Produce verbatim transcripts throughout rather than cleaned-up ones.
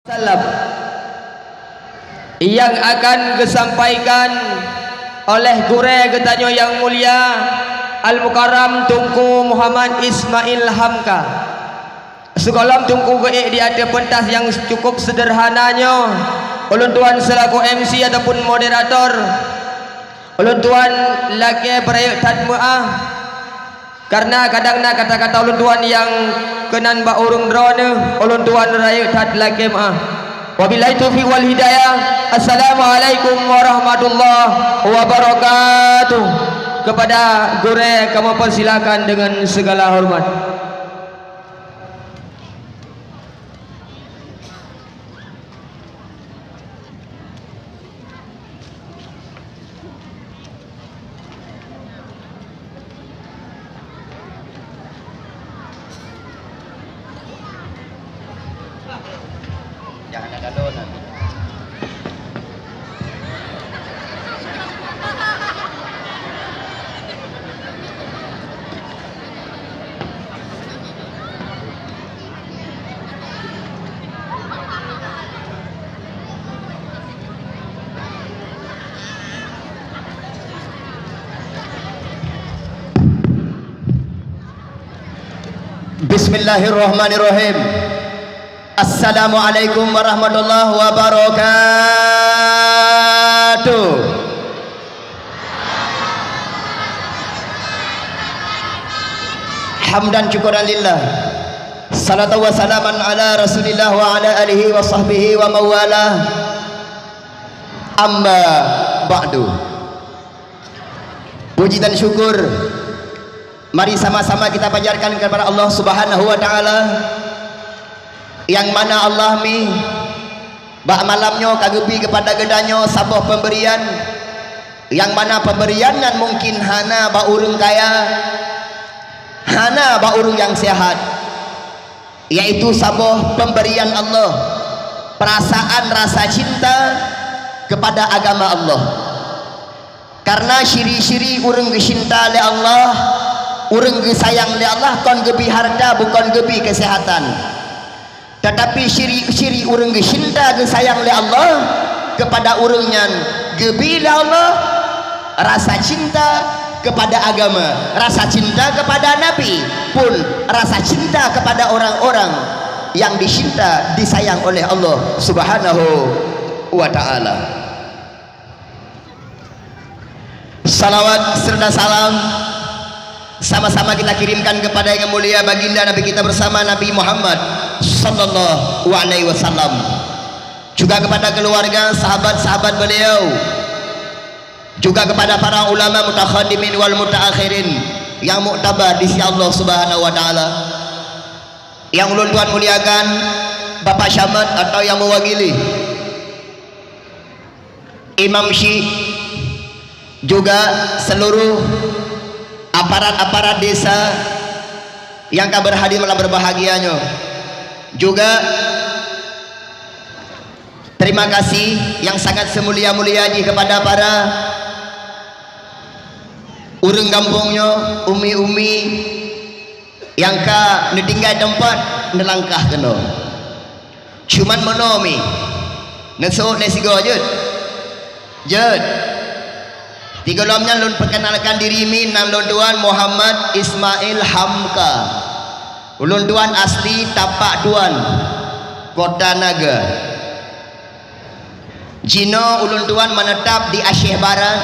Salam yang akan geusampaikan oleh gurée geutanyoe nyang mulia Al-Mukarram Teungku Muhammad Ismail Hamka. Sigohlom Teungku geuék di ateueh peuntas nyang cukup seudeurhana nyoe, ulôn tuan seulaku M C ataupun moderator, ulôn tuan lakée beurayeuk that meuáh. Kareuna kadang na kata-kata ulôn tuan nyang keunan bak ureuëng droeneueh, ulôn tuan rayeuk that lakée meuáh. Wabillahi taufiq wal hidayah. Assalamualaikum warahmatullahi wabarakatuh. Kepada gurée kamoe persilakan dengan segala hormat. Bismillahirrahmanirrahim. Assalamualaikum warahmatullahi wabarakatuh. Hamdan syukuran lillah. Salatan wa salaman ala Rasulillah wa ala alihi wa sahbihi wa mawalah. Amma ba'du. Puji dan syukur mari sama-sama kita panjatkan kepada Allah Subhanahu wa Ta'ala, yang mana Allah mi bak malam nyoe ka geubri kepada geutanyoe saboh pemberian, yang mana pemberian nyan mungkin hana bak ureuëng kaya, hana bak ureuëng nyang sehat, yaitu saboh pemberian Allah, perasaan rasa cinta kepada agama Allah. Karena ciri-ciri ureuëng geucinta lé Allah, ureuëng geusayang lé Allah kon geubri harta, bukon geubri keuseuhatan. Tetapi ciri-ciri ureuëng geucinta geusayang lé Allah kepada ureuëng nyan geubri lé Allah rasa cinta kepada agama, rasa cinta kepada Nabi, pun rasa cinta kepada orang-orang yang dicinta, disayang oleh Allah Subhanahu wa Ta'ala. Salawat serta salam sama-sama kita kirimkan kepada yang mulia baginda Nabi kita bersama, Nabi Muhammad sallallahu alaihi wasallam. Juga kepada keluarga, sahabat-sahabat beliau. Juga kepada para ulama mutakhadimin wal mutaakhirin yang muktabar di sisi Allah Subhanahu wa Ta'ala. Yang ulôn tuan muliakan, Bapak Camat atau yang mewakili Imam Syik, juga seluruh aparat-aparat desa yang ka berhadir malam berbahagia nyoe. Juga terima kasih yang sangat semulia-mulia jih kepada para ureuëng gampông nyoe, umi-umi nyang ka neutinggai teumpat, neulangkah keunoe. Cuman meunoe mi, neuseuôt lé sigoe jeuet. Jeuet. Sigohlom nyan lôn peukeunalkan diri mi, nan lôn tuan Muhammad Ismail Hamka. Ulôn tuan asli Tapak Tuan, Kota Naga. Jinoe ulôn tuan meunetap di Aceh Barat.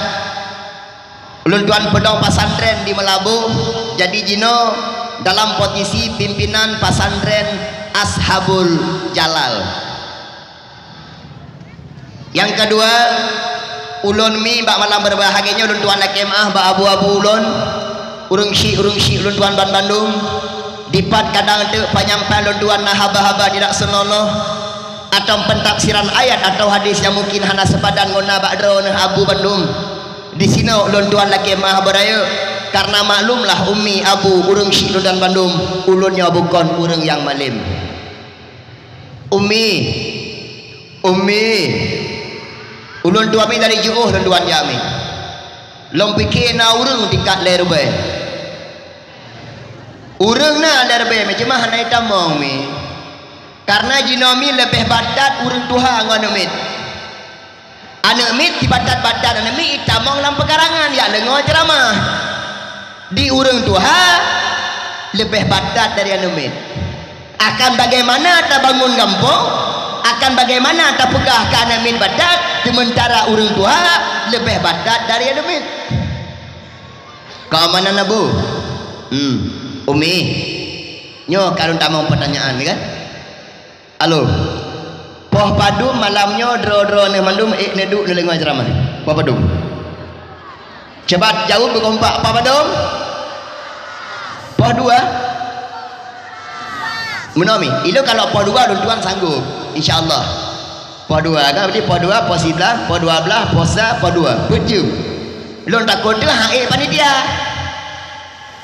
Ulôn tuan peudong pesantren di Meulaboh, jadi jinoe dalam posisi pimpinan pesantren Ashabul Jalal. Nyang keudua, ulôn mi bak malam berbahagia nyoe ulôn tuan lakée meuáh bak abu-abu ulôn, ureuëng syik, ureuëng syik ulôn tuan banbandum, dipat kadang teuk panyampai lôn tuan na haba-haba tidak seunonoh, atau pentafsiran ayat atau hadis nyang mungkin hana seupadan ngon na bak droeneuh abu bandum. Disinoe ulôn tuan lakée meuáh beurayeuk, karna maklumlah umi, abu, ureuëng syik lôn tuan bandum, ulôn nyoe bukon ureuëng nyang malém. Umi, umi, ulôn tuan mi dari jiôh lôn tuan jak mi. Lôn pike na ureuëng tingkat lhée ribée. Ureuëng na lhée ribée, mi cuma hana itamong mi. Karena jinoe mi leubeh batat ureuëng tuha ngon aneuk miet. Aneuk miet sibatat-batat aneuk miet itamong lam peukarangan, jak deungoe ceuramah. Di ureuëng tuha leubeh batat dari aneuk miet. Akan bagaimana tabangun gampông, akan bagaimana tapeugah keu aneuk miet batat, sementara ureuëng tuha leubeh batat dari aneuk miet. Kau mana, Abu? Hmm, Umi. Nyoe ka lôn tamong pertanyaan, kan? Halo. Poh padum malam nyoe droe-droe neuh mandum ék neuduek neudeungoe ceuramah? Poh padum? Coba jaweueb beukompak, poh padum? Poh dua? Meunoe mi, ilôn kalau poh dua lôn tuan sanggup, insya Allah. Poh dua kan, berarti poh dua, poh siblaih, poh dua blaih, poh sa, poh dua. Peuet jeuem. Lôn takot teuh han ék panitia.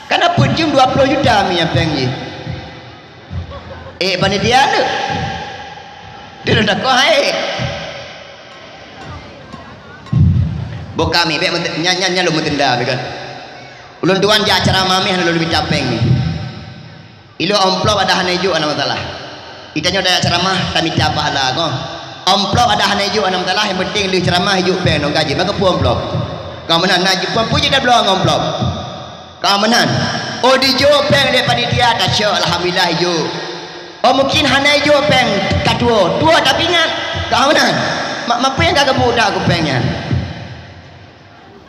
Karena peuet jeuem dua ploh juta mi nyang péng jih. Ék panitia tu. Dia dah takot hai. Boh kami, bék meute-, nyan, nyan, nyan lôn meutenda, bék kan. Ulôn tuan jak ceramah mih, hana lôn mita péng mi. Ilôn amplop ada hana ijok, hana masalah. Itanyoe tajak ceramah, tamita pahala, ko. Amplop ada hana ijok, hana masalah, yang penting lheueh ceramah ijok péng, nong gaji, maka peue amplop. Ka meunan, na jipeupuji dah bloe ngon amplop. Ka meunan. Oh, dijok péng lé panitia, tacok, alhamdulillah, ijok. Oh, mungkin hana ijok péng ka tuwoe. Tuwoe tapi ingat. Ka meunan. Mak, mak péng ka geupeudak keu péng nyan.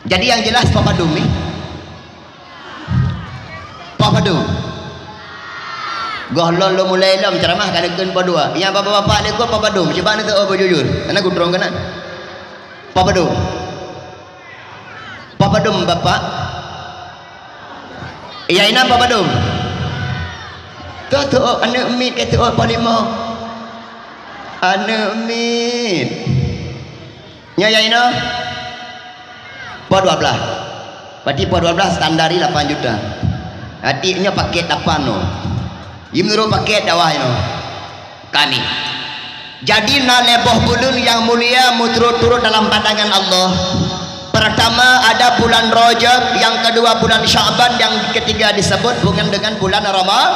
Jadi, yang jelas, poh padum ni? Poh padum? Gohlom lôn mulai lom ceramah ka neukheun poh dua. Nyang bapak-bapak ni ko poh padum? Cuba neuteu'oh beujujur. Karena kutrong keunan. Poh padum? Poh padum, Bapak? Ya, inan poh padum? Teuh teu'oh aneuk miet, ka teu'oh poh limong. Aneuk miet. Nyoe ya inoe? Poh dua blaih. Berarti poh dua blaih standar i lapan juta. Berarti nyoe paket lapan nyoe. Ji meunurot paket dakwah inoe. Kami. Jadi na lhée boh buleuen nyang mulia meuturot-turot dalam pandangan Allah. Pertama ada bulan Rajab, yang kedua bulan Sya'ban, yang ketiga disebut dengan, dengan bulan Rama-,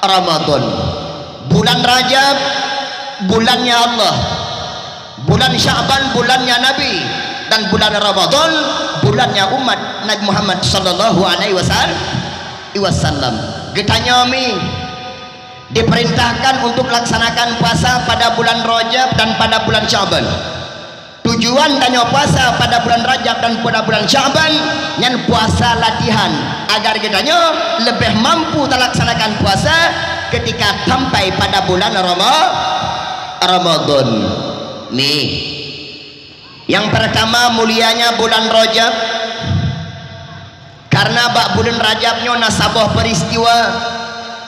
Ramadan. Bulan Rajab bulannya Allah. Bulan Sya'ban bulannya Nabi, dan bulan Ramadan bulannya umat Nabi Muhammad sallallahu alaihi wasal-, wasallam. Geutanyoe mi diperintahkan untuk laksanakan puasa pada bulan Rajab dan pada bulan Sya'ban. Tujuan tanyoe puasa pada bulan Rajab dan pada bulan Sya'ban nyan puasa latihan, agar geutanyoe leubeh mampu talaksanakan puasa ketika sampai pada bulan Rama-, Ramadan. Nih, yang pertama mulianya bulan Rajab, karena bak buleuen Rajab nyoe na saboh peristiwa,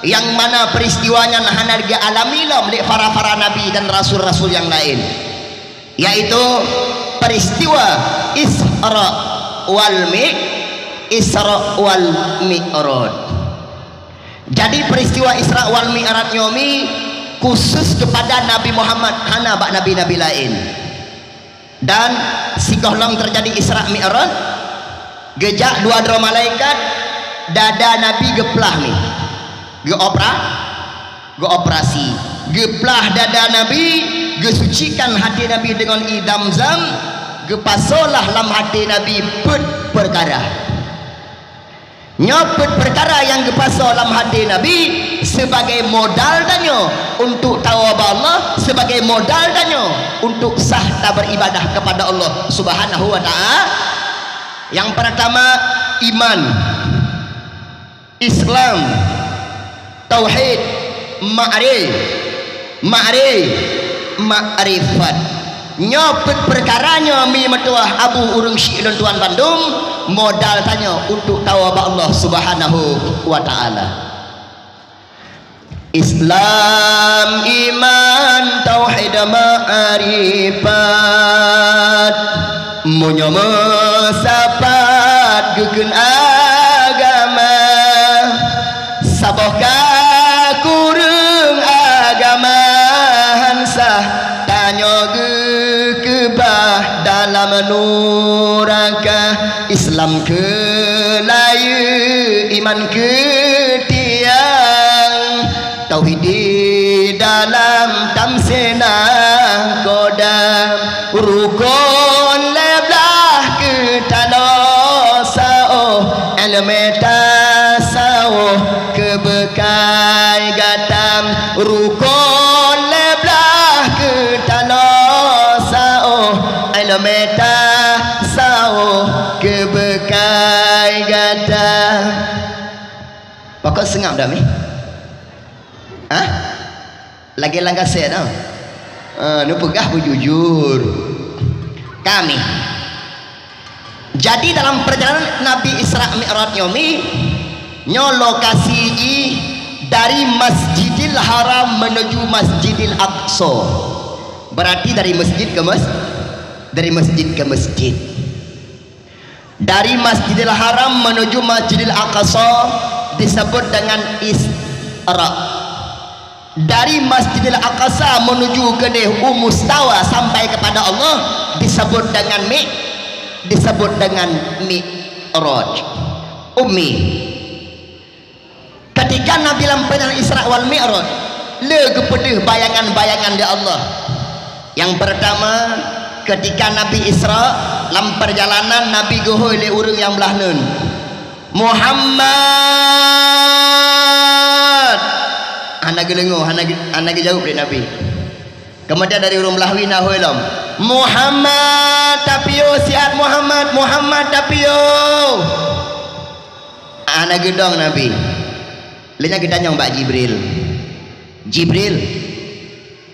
yang mana peristiwa nyan hana geualami lom lé para-para nabi dan rasul-rasul nyang laén, yaitu peristiwa Isra wal Mi-, Isra wal Mi'raj. Jadi peristiwa Isra wal Mi'raj nyoe mi khusus kepada Nabi Muhammad, hana bak nabi-nabi laén. Dan sigohlom teujadi Isra Mi'raj, geujak dua droe malaikat, dada Nabi geuplah mi. Geuopera-, geuoperasi. Geuplah dada Nabi, geusucikan hati Nabi deungon ie Zamzam, geupasoe lah lam hati Nabi peuet peukara. Nyoe peuet peukara nyang geupasoe lam hati Nabi sebagai modal tanyoe untuk tawoe bak Allah, sebagai modal tanyoe untuk sah taberibadah kepada Allah Subhanahu wa Ta'a-, yang pertama, iman, Islam, tauhid, ma'ri-, ma'ri-, ma'rifat. Nyoe peuet peukara nyoe mi meutuwah abu ureuëng syiek lôn tuan bandum, modal tanyoe untuk tawoe bak Allah Subhanahu wa Taala. Islam, iman, tauhid, ma'rifat. Meunyoe meusapat geukheun agama, saboh ka kureueng agama han sah, tanyoe geukeubah dalam nuraka. Islam keu layeue, iman keu tiang, tauhid di Lam tamsena kodam, rukon lé blah keu taloe saôh, ilmu tasawuf keu beukai gata. Rukon lé blah keu taloe saôh, ilmu tasawuf keu beukai gata. Pakon seungab dah mi? Hah? Lagèe lam kaset dah. Ah, neupeugah beujujur. Kami. Jadi dalam perjalanan Nabi Isra Mi'raj nyoe mi, nyoe lokasi jih dari Masjidil Haram menuju Masjidil Aqsa. Berarti dari masjid ke mas-, dari masjid ke masjid. Dari Masjidil Haram menuju Masjidil Aqsa disebut dengan Isra. Dari Masjidil Aqsa menuju keudeh u mustawa sampai kepada Allah disebut dengan mi-, disebut dengan Mi'raj. Ummi. Ketika Nabi lam perjalanan Isra wal Mi'raj, le geupeudeuh bayangan-bayangan lé Allah. Nyang pertama, ketika Nabi Isra, lam perjalanan Nabi geuhôi lé ureuëng nyang blah neun, "Muhammad!" Hana geudeungoe, hana geu-, hana geujaweueb lé Nabi. Kemudian dari ureuëng blah wie na hôi lom, "Muhammad, tapiôh siat Muhammad, Muhammad, tapiôh!" Hana geudong Nabi. Lheueh nyan geutanyong bak Jibril, "Jibril,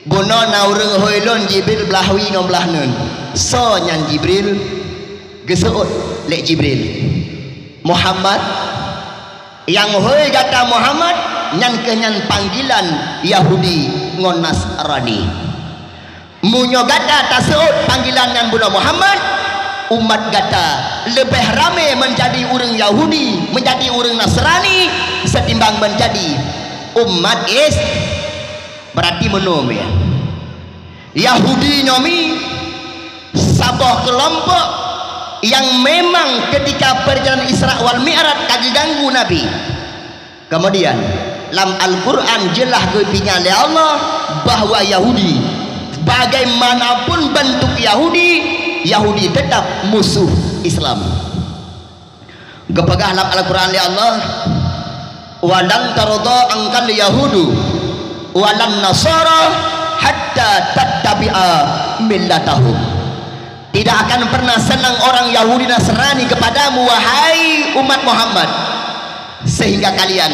bunoe na ureuëng hôi lôn Jibril blah wie ngon blah neun. Soe nyan Jibril?" Geuseuôt lé Jibril, "Muhammad. Nyang hôi gata Muhammad, nyan keuh nyan panggilan Yahudi ngon Nasrani." Meunyoe gata taseuôt panggilan nyan bunoe Muhammad, umat gata leubeh ramé meunjadi ureuëng Yahudi, meunjadi ureuëng Nasrani, seutimbang meunjadi umat Is-, berarti meunoe mi. Yahudi nyoe mi saboh keulompok nyang memang keutika peurjalanan Isra wal Mi'raj ka geuganggu Nabi. Kemudian, lam Al-Quran jeulaih geupeuingat lé Allah bahwa Yahudi, bagaimanapun bentuk Yahudi, Yahudi tetap musuh Islam. Geupeugah lam Al-Quran lé Allah, "Walan tardha ankal yahudu walan nasara hatta tattabi'a millatahum." Tidak akan pernah senang orang Yahudi Nasrani kepadamu, wahai umat Muhammad, sehingga kalian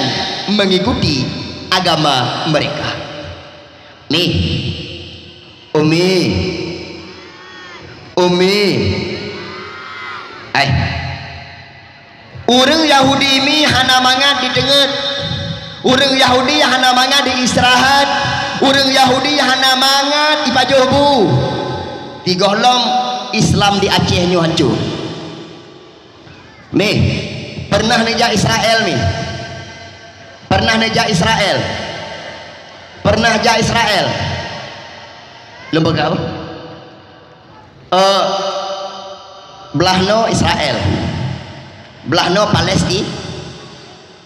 mengikuti agama mereka. Nih, Umi, Umi, eh, Ureuëng Yahudi mi hana mangat diteungeut. Ureuëng Yahudi hana mangat diistirahat. Ureuëng Yahudi hana mangat dipajoh bu. Tigoh lom Islam di Aceh nyoe hanco. Mi, pernah neujak Israel mi? Pernah neujak Israel? Pernah jak Israel? Lôn peugah apa? Eh, blah noe Israel, blah noe Palestina.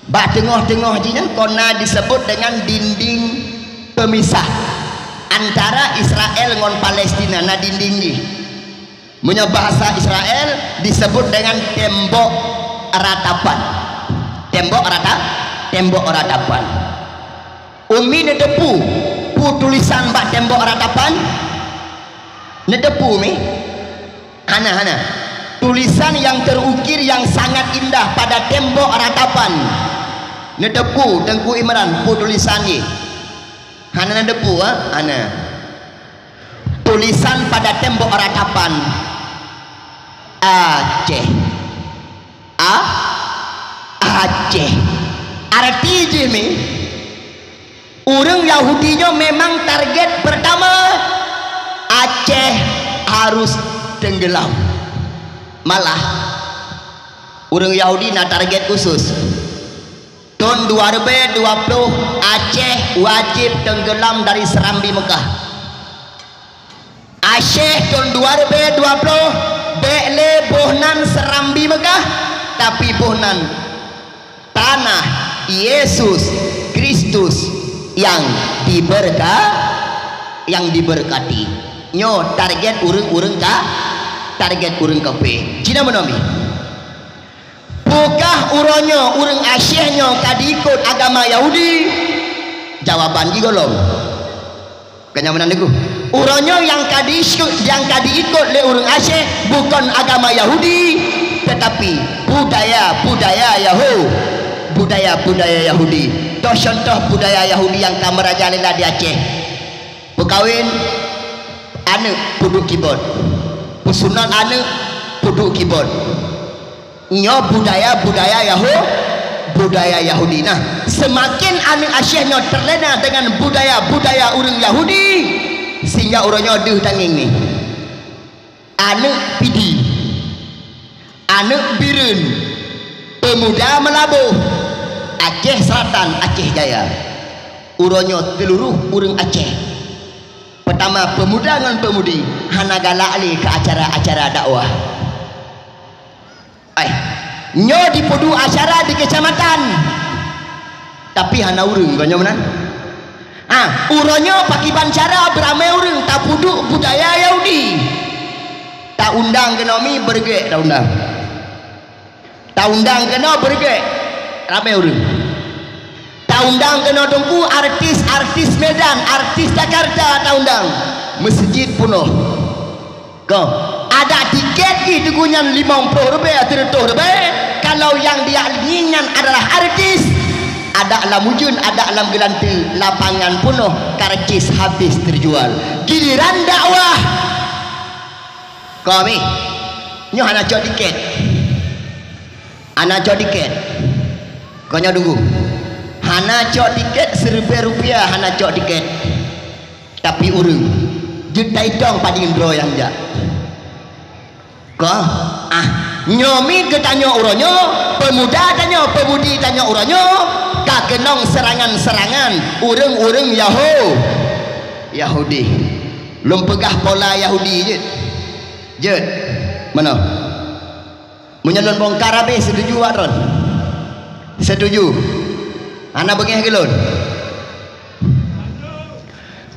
Bak teungoh-teungoh jih nyan kona disebut dengan dinding pemisah antara Israel ngon Palestina, na dinding jih. Meunyoe bahasa Israel disebut dengan tembok ratapan. Tembok rata-, tembok ratapan. Umi neuteupeue peue tulisan bak tembok ratapan? Neuteupeue mi? Hana, hana. Tulisan yang terukir yang sangat indah pada tembok ratapan. Neuteupeue Teungku Imran peue tulisan jih? Hana neuteupeue, ha? Hana. Tulisan pada tembok ratapan, Aceh. A-, Aceh. Arti jih mi, ureuëng Yahudi nyoe memang target pertama, Aceh harus tenggelam. Malah, ureuëng Yahudi na target khusus. Thon dua ribèe dua ploh, Aceh wajéb tenggelam dari Serambi Meukah. Aceh thon dua ribèe dua ploh bèk lé boh nan Serambi Meukah, tapi boh nan tanah Yesus Kristus nyang Diberka-, yang diberkati. Nyoe target ureuëng-ureuëng ka-, target ureuëng kafé. Cina meunoe mi. Peugah uroe nyoe ureuëng Aceh nyoe ka diikot agama Yahudi? Jawaban jih gohlom. Keu nyang meunan teungku. Uroe nyoe nyang ka diikot, nyang ka diikot lé ureuëng Aceh bukon agama Yahudi, tetapi budaya-budaya Yahu-, budaya-budaya Yahudi. Toh contoh budaya Yahudi nyang ka meurajalela di Aceh. Peukawen aneuëk peuduek kibot. Peusunat aneuëk peuduek kibot. Nyoe budaya-budaya Yahu-, budaya Yahudi. Nah, seumaken aneuëk Aceh nyoe teulena deungon budaya-budaya ureuëng Yahudi, sehingga uroe nyoe deuh tangieng ni. Aneuëk Pidie, aneuëk Bireuen, peumuda Meulaboh, Aceh Selatan, Aceh Jaya. Uroe nyoe seuluruh ureuëng Aceh, peutama peumuda ngon peumudi, hana galak lé keu acara-acara dakwah. Ai, nyoe dipeuduek acara di keucamatan, tapi hana ureuëng, kon nyoe meunan? Ah, uroe nyoe pakriban cara beuramé ureuëng tapeuduek budaya Yahudi. Taundang keunoe mi beureuguek taundang. Taundang keunoe beureuguek ramé ureuëng. Taundang keunoe teungku artis-artis Medan, artis Jakarta taundang. Meuseujid peunoh. Koh, adak tiket jih teungku nyan limong ploh ribée, sireutoh ribée, kalau nyang diaklinyi nyan adalah artis, adak lam ujeuen, adak lam geulanteue, lapangan peunoh, karcis habéh teujual. Giliran dakwah, koh mi, nyoe hana cok tiket. Hana cok tiket. Kon nyoe teungku. Hana cok tiket siribée rupiah, hana cok tiket. Tapi ureuëng jeuet taitong padum droe nyang jak. Koh, ah, nyoe mi geutanyoe uroe nyoe, peumuda tanyoe, peumudi tanyoe uroe nyoe, ka keunong seurangan-seurangan ureuëng-ureuëng Yahu-, Yahudi. Lôn peugah pola Yahudi jeuet. Jeuet. Meunoe. Meunyoe lôn bongkar habéh, setuju awak droen? Setuju. Hana beungéh keu lôn?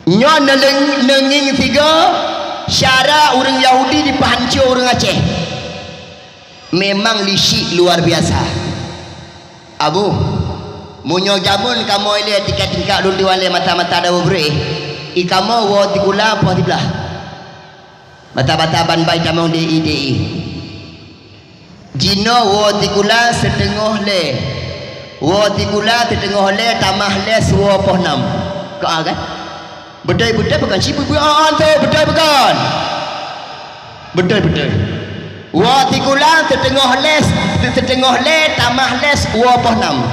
Nyoe neuleng-, neungieng sigoe cara ureuëng Yahudi jipeuhanco ureuëng Aceh. Memang licik luar biasa. Abu, meunyoe jameun kamoe ilée tingkat-tingkat lôn diwale mata-mata dawa breh, i kamoe woe sikula poh siblaih. Bata-bata ban bai tamong D I D I. Jinoe woe sikula siteungoh lhée. Woe sikula siteungoh lhée tamah lhée suwoe poh nam. Ka kan? Beutôi-beutôi bukan si beubeuet on tu, beutôi bukan? Beutôi-beutôi. Woe sikula siteungoh lhée, siteungoh lhée tamah lhée suwoe poh nam.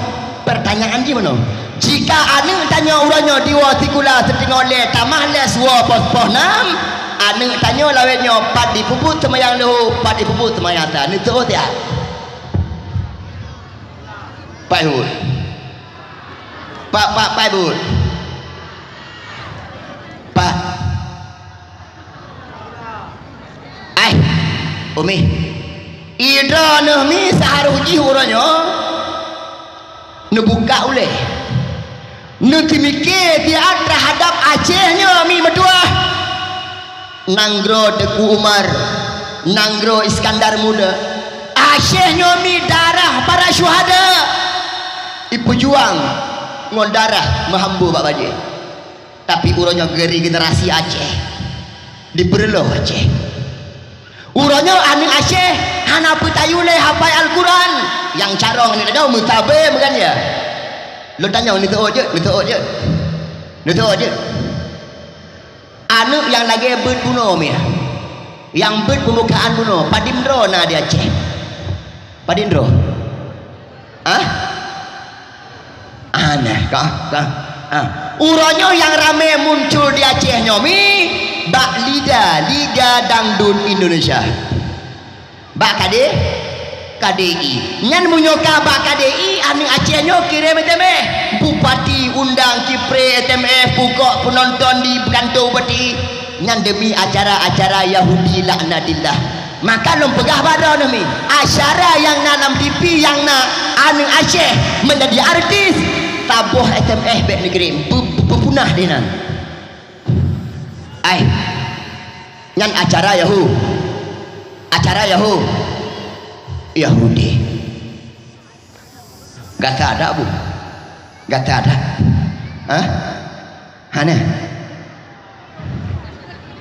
Pertanyaan jih meunoe. Jika aneuëk tanyoe uroe nyoe diwoe sikula siteungoh lhée tamah lhée suwoe poh, poh nam, aneuëk tanyoe lawét nyoe pat jipeubuet seumayang leuhô, pat jipeubuet seumayang sa, neuteuôt siat? Pat jipeubuet? Pat, pat, pat jipeubuet? Pat. Ai, umi. Idroe neuh mi seuharôh jih uroe nyoe. Neubuka ulée. Neuteumike siat teuhadab Aceh nyoe mi meutuah. Nanggroe Teuku Umar, nanggroe Iskandar Muda. Aceh nyoe mi darah para syuhada. Ipeujuang ngon darah meuhambô bak bajée. Tapi uroe nyoe geuregenerasi Aceh. Dipeureuloh Aceh. Uroe nyoe aneuëk Aceh hana peutayue lé hafai Al-Quran. Nyang carông nyoe tanyoe meusabe meugan ya. Lôn tanyong neuteuôt jeuet, neuteuôt jeuet. Neuteuôt jeuet. Aneuëk nyang lagée beuet bunoe mi. Nyang beuet peumukaan bunoe, padum droe na di Aceh? Padum droe? Hah? Aneh kah? Kah? Ah. Uroe nyoe nyang ramé muncul di Aceh nyoe mi bak LIDA, Liga Dangdut Indonesia. Bak KD, KDI. Nyan meunyoe ka bak KDI, aneuëk Aceh nyoe kirém S M S. Bupati undang, kipré S M S, bukok peunonton di kantor bupati. Nyan demi acara-acara Yahudi laknatillah. Maka lôn peugah bak droeneuh mi, acara nyang na lam T V nyang na aneuëk Aceh meunjadi artis, saboh S M S bék neukirim. Beu-, Peupunah dinan. Ai. Nyan acara Yahu-, acara Yahu-, Yahudi. Gata ada, Bu? Gata ada? Hah? Hana?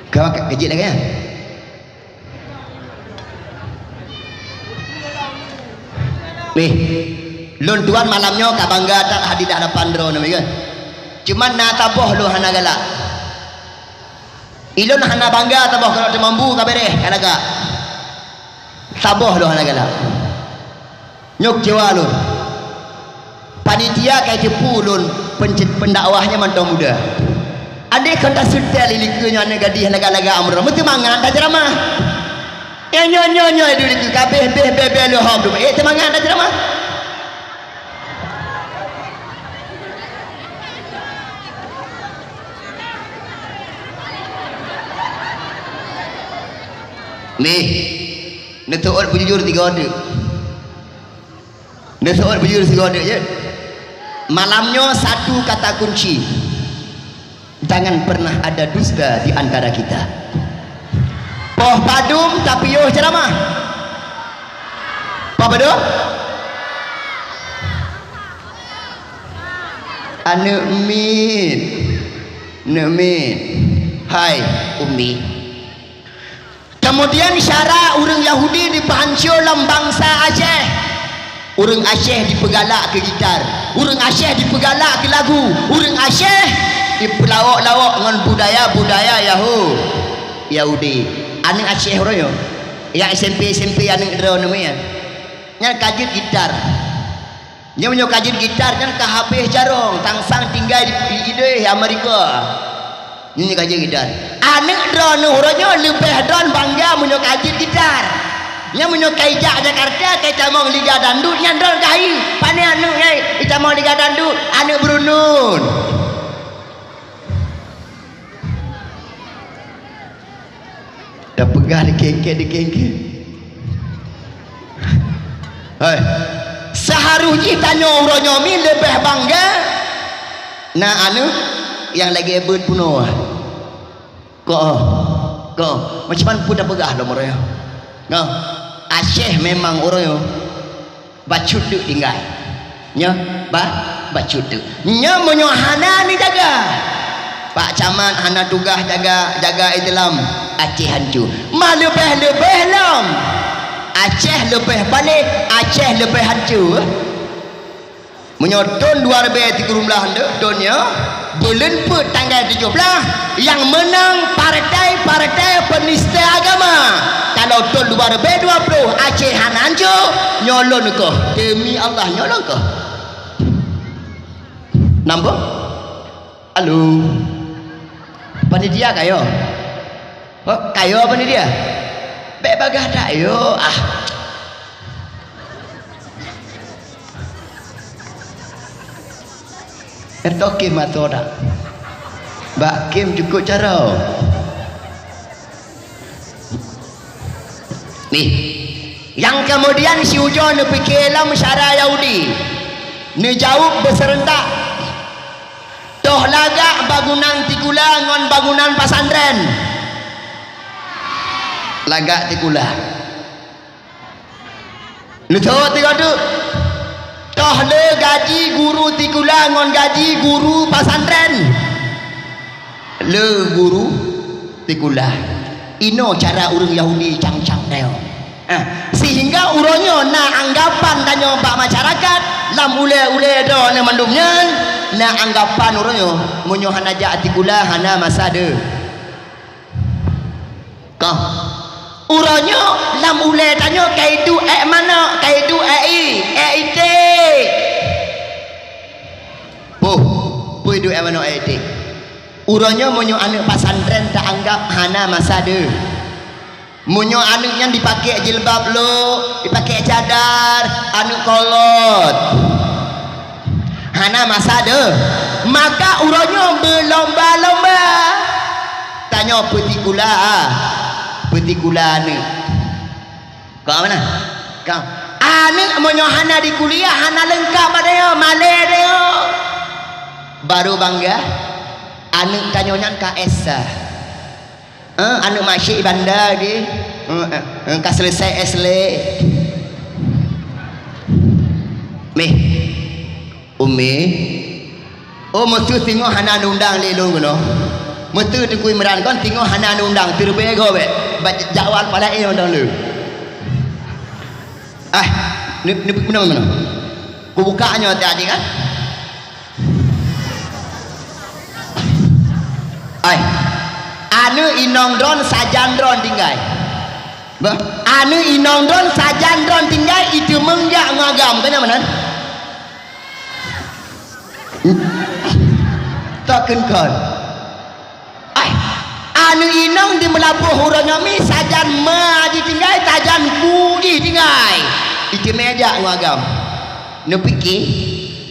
Kau ke-, kejit lagèe nyan? Nih, lôn tuan malam nyoe ka bangga that hadir di hadapan droeneuh, kan? Cuman na saboh lôn hana galak. Ilôn hana bangga saboh, kalau teumambu ka beres, ka lagak. Saboh lôn hana galak. Nyoe keucewa lôn. Panitia ka jiteupeue lôn, peunce-, peundakwah nyan mantong muda. Andai kon taseutôt lé likôt nyoe aneuk gadih lagak-lagak umur, meuseumangat tajeuramah. Eh, nyoe, nyoe, nyoe, dulu likôt ka beh, beh, beh, beh, leuhom tu. Eh, seumangat tajeuramah. Nih, neuteuôt beujujur tiga deuk. Neuseuôt beujur sigoe deuk, ya. Malam nyoe satu kata kunci. Jangan pernah ada dusta di antara kita. Poh padum tapiôh ceuramah? Poh padum? Aneuk miet. Aneuk miet. Hai, Umi. Kemudian, syara ureuëng Yahudi dipeuhanco lom bansa Aceh. Ureuëng Aceh dipeugalak keu gitar, ureuëng Aceh dipeugalak keu lagu, ureuëng Aceh dipeulawok-lawok ngon budaya-budaya Yahu-, Yahudi. Aneuk Aceh uroe nyoe, nyang S M P, S M P aneuk droeneuh nyan, nyan ka jeuet gitar. Nyan meunyoe ka jeuet gitar nyan ka habéh carông, sang-sang tinggai di, di idéh Amerika. Nyan ka jeuet gitar. Aneuk droeneuh uroe nyoe leubeh droen bangga meunyoe ka jeuet gitar. Nyan meunyoe ka ijak Jakarta, ka itamong Liga Dangdut, nyan droen ka hayeu. Pane aneuk nyan itamong Liga Dangdut? Aneuk beurunun. Tapeugah dikengke-dikengke. Hai. Seharusnya tanyoe uroe nyoe mi leubeh bangga na aneuk nyang lagée beuet bunoe. Ko, ko, macam mana pun tapeugah lom uroe nyoe. Nah, Aceh memang uroe nyoe bacut teuk tinggai. Nyoe, ba-, bacut teuk. Nyoe meunyoe hana neujaga, Pak Camat hana tugaih jaga, jaga Islam, Aceh hanco. Ma leubeh-leubeh lom. Aceh leubeh paléh, Aceh leubeh hanco. Meunyoe thon dua ribèe sikureueng blaih nyoe, thon nyoe, buleuen peuet tanggai tujoh blaih, nyang meunang partai-partai peunista agama. Kalau thon dua ribèe dua ploh Aceh hana hanco, nyoe lôn keuh. Demi Allah, nyoe lôn keuh. Nambah? Halo. Panitia kayo? Ho, kayo panitia? Bèk bagah that yo, ah. Eto kim atau dak? Bak kim cukup cara. Nih, nyang kemudian si ujoe neupike lom syara Yahudi. Neujaweueb beuserentak. Toh lagak bangunan sikula ngon bangunan pesantren? Lagak sikula. Neuteuôt tiga tu. Toh le gaji guru sikula ngon gaji guru pesantren? Le guru sikula. Inoe cara ureuëng Yahudi cang-cang nyoe. Ah, sehingga uroe nyoe na anggapan tanyoe bak masyarakat, lam ulée-ulée droeneuh mandum nyan, na anggapan uroe nyoe, meunyoe hana jak sikula, hana masa deuh. Kah. Uroe nyoe lam ulée tanyoe ka iduek ék manok, ka iduek ék i-, ék iték. Poh, peue iduek ék manok, ék iték? Uroe nyoe meunyoe aneuk pesantren taanggap hana masa deuh. Meunyoe aneuk nyan dipakék jilbab lok, dipakék cadar, aneuk kolot. Hana masa deuh. Maka uroe nyoe beulomba-lomba. Tanyoe peutikula, ah. Peutikula aneuk. Kau mana? Kau. Aneuk meunyoe hana dikuliah, hana leungkap bak tanyoe, malée tanyoe. Baru bangga. Aneuk tanyoe nyan ka S satu. Eh, aneuk masyik banda di. Eh, eh, eh, ka selesai S lé. Meh. Umi. Oh, meuseu singoh hana neundang lé lôn keunoe. Meuseu Teungku Imran kon singoh hana neundang, teureubée goe bék. Ba-, jakwal pala éh undang lé. Ah, ni, ni, meunoe, meunoe. Kubuka nyoe tadi kan? Ai. Aneuk inong droen sajan droen tinggai. Bah, aneuk inong droen sajan droen tinggai iteumeung jak ngon agam, kan nyan meunan? Takheun kon. Ai, aneuk inong di Meulaboh uroe nyoe mi sajan ma jitinggai, sajan bu jitinggai. Iteumé jak ngon agam. Neupike,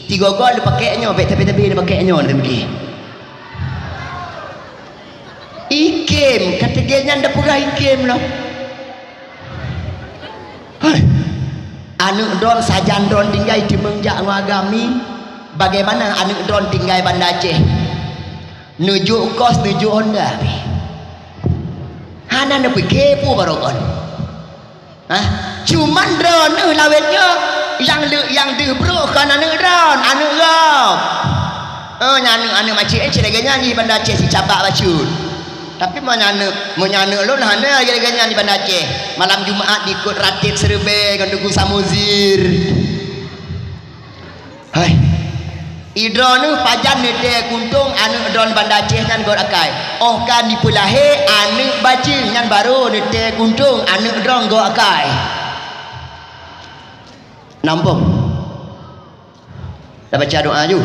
tigoe-goe neupakèk nyoe, bèk sabe-sabe neupakèk nyoe, neupike. Ikém, ka teugèe nyan da peugah ikém lom. Hai, aneuk droen sajan droen tinggai teumeung jak ngon agam mi. Bagaimana aneuk droen tinggai Banda Aceh? Neujok kos, neujok honda pih. Hana neupike peue barô kon. Hah? Cuman droeneuh lawét nyoe nyang le-, nyang deuh brôk kon aneuk droen, aneuk gob. Oh, nyan aneuk, aneuk maciek, eh, cit lagèe nyan di Banda Aceh sicabak bacut. Tapi meunyoe aneuk, meunyoe aneuk lôn hana lagèe nyan di Banda Aceh. Malam Jumat diikot ratib seureubèe ngon Teungku Samuzir. Hai. Idroeneuh pajan neutée kuntông aneuk droen Banda Aceh nyan göt akai. Óh ka jipeulahé aneuk bajeue nyan barô neutée kuntông aneuk droen göt akai. Nampông. Tabaca doa ju.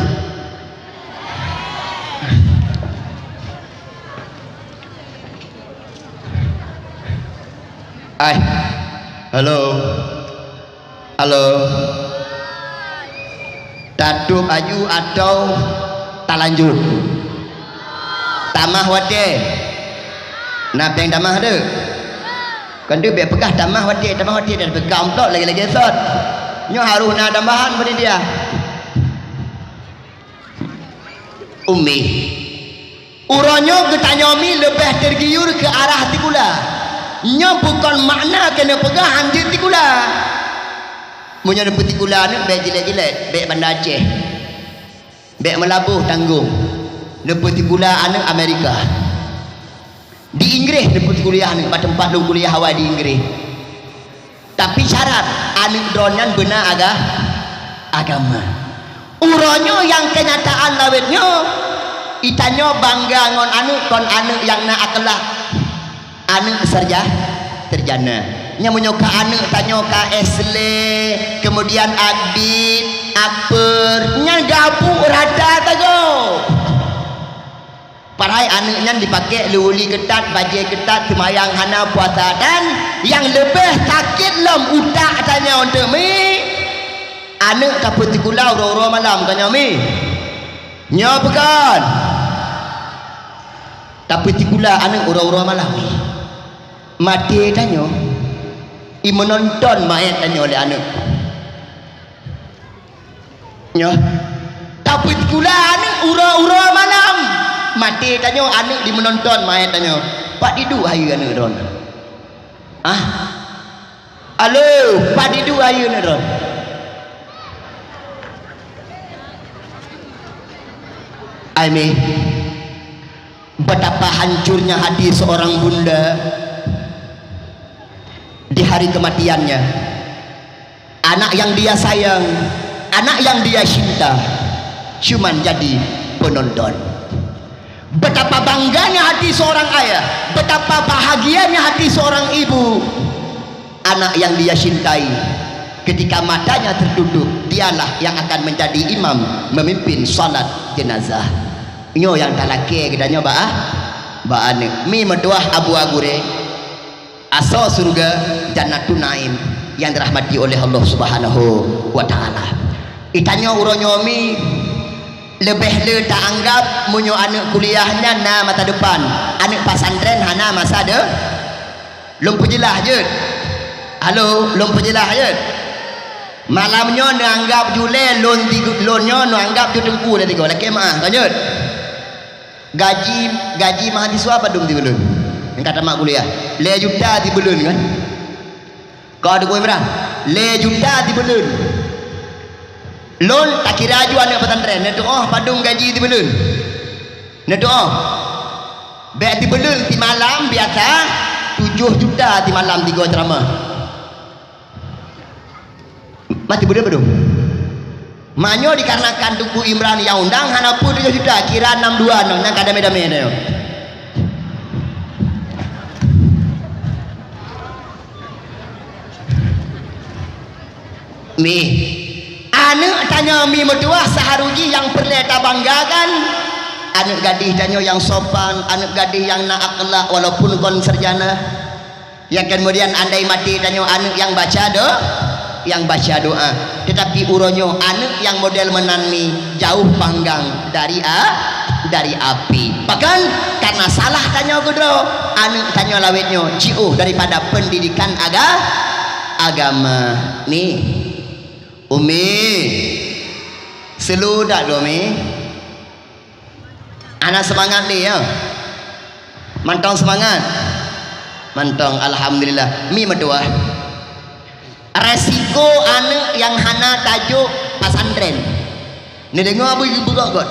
Ai. Halo. Halo. Tatôp aju atau talanjut? Tamah watèe. Na péng tamah deuh? Kan deuh bèk peugah tamah watèe, tamah watèe dan peugah amplop lagèe-lagèe sot. Nyoe harôh na tambahan panitia. Umi. Uroe nyoe geutanyoe mi leubeh teugiur keu arah sikula. Nyoe bukon makna keuneuk peugah hanjeuet sikula. Meunyoe neupeusikula aneuk bèk jilet-jilet, bèk Banda Aceh. Bèk Meulaboh tanggong. Neupeusikula aneuk Amerika. Di Inggréh neupeukuliah aneuk, bak teumpat lôn kuliah awai di Inggréh. Tapi syarat aneuk droen nyan beuna aga-, agama. Uroe nyoe nyang keunyataan lawét nyoe, itanyoe bangga ngon aneuk kon aneuk nyang na akhlak. Aneuk sarja-, sarjana. Nyan meunyoe ka aneuk tanyoe ka S lé, kemudian Akbid, Akper, nyan gabuk rata tagoe. Padahai aneuk nyan jipakèk leuwuli keutat, bajèe keutat, seumayang hana, puasa, dan nyang leubeh sakét lom utak tanyoe teuk mi, aneuk tapeusikula uroe-uroe malam tanyoe mi. Nyoe bukon. Tapeusikula aneuk uroe-uroe malam mi. Maté tanyoe, imeunonton manyèt tanyoe lé aneuk. Nyoe. Tapeusikula aneuk uroe-uroe malam. Maté tanyoe aneuk jimeunonton manyèt tanyoe. Pat jiduek hayeue aneuk droen? Ah? Alo, pat jiduek hayeue aneuk droen? Ai mi. Betapa hancurnya hati seorang bunda di hari kematiannya. Anak yang dia sayang, anak yang dia cinta, cuman jadi penonton. Betapa bangganya hati seorang ayah, betapa bahagianya hati seorang ibu. Anak yang dia cintai, ketika matanya tertutup, dialah yang akan menjadi imam memimpin salat jenazah. Nyoe nyang talakèe geutanyoe bak, bak aneuk. Mi meutuah Abu Agure. Asoe syeuruga Jannatun Naim yang dirahmati oleh Allah Subhanahu wa Ta'ala. Itanyoe uroe nyoe mi leubeh le taanggap meunyoe aneuk kuliah nyan na masa depan, aneuk pesantren hana masa de-, lôn peujeulaih jeuet. Halo, lôn peujeulaih jeuet. Malam nyoe neuanggap ju lé lôn tigu-, lôn nyoe neuanggap ju teungku lé tigoe. Lakèe meu'ah, lanjut. Gaji, gaji mahasiswa padum sibuleuen? Nyang ka tamat kuliah. Lhèe juta sibuleuen kan? Ka Teungku Imran, lhèe juta sibuleuen. Lôn takira aju aneuk pesantren, neutuoh padum gaji sibuleuen. Neutuoh. Bèk sibuleuen simalam biasa, tujoh juta simalam tiga ceramah. Mati beudôh-beudôh. Manyoe dikarenakan Teungku Imran nyang undang, hana peue tujoh juta, kira nam dua nyoe, nyang ka damé-damé nyoe. Mi. Aneuk tanyoe mi meutuwah, seuharôh jih nyang peureulèe tabanggakan. Aneuk gadéh tanyoe nyang sopan, aneuk gadéh nyang na akhlak walaupun kon sarjana. Ya, kemudian andai maté tanyoe aneuk nyang baca do-, nyang baca doa. Tetapi uroe nyoe aneuk nyang model meunan mi jauh panggang dari a-, dari api. Bahkan karena salah tanyoe keudroe, aneuk tanyoe lawét nyoe jiôh daripada pendidikan aga-, agama. Mi. Umi. Selu dak dua mi? Hana seumangat lé, ya? Mantong seumangat? Mantong, alhamdulillah. Mi meutuwah. Resiko aneuk nyang hana tajok pesantren. Neudeungoe beugöt-göt.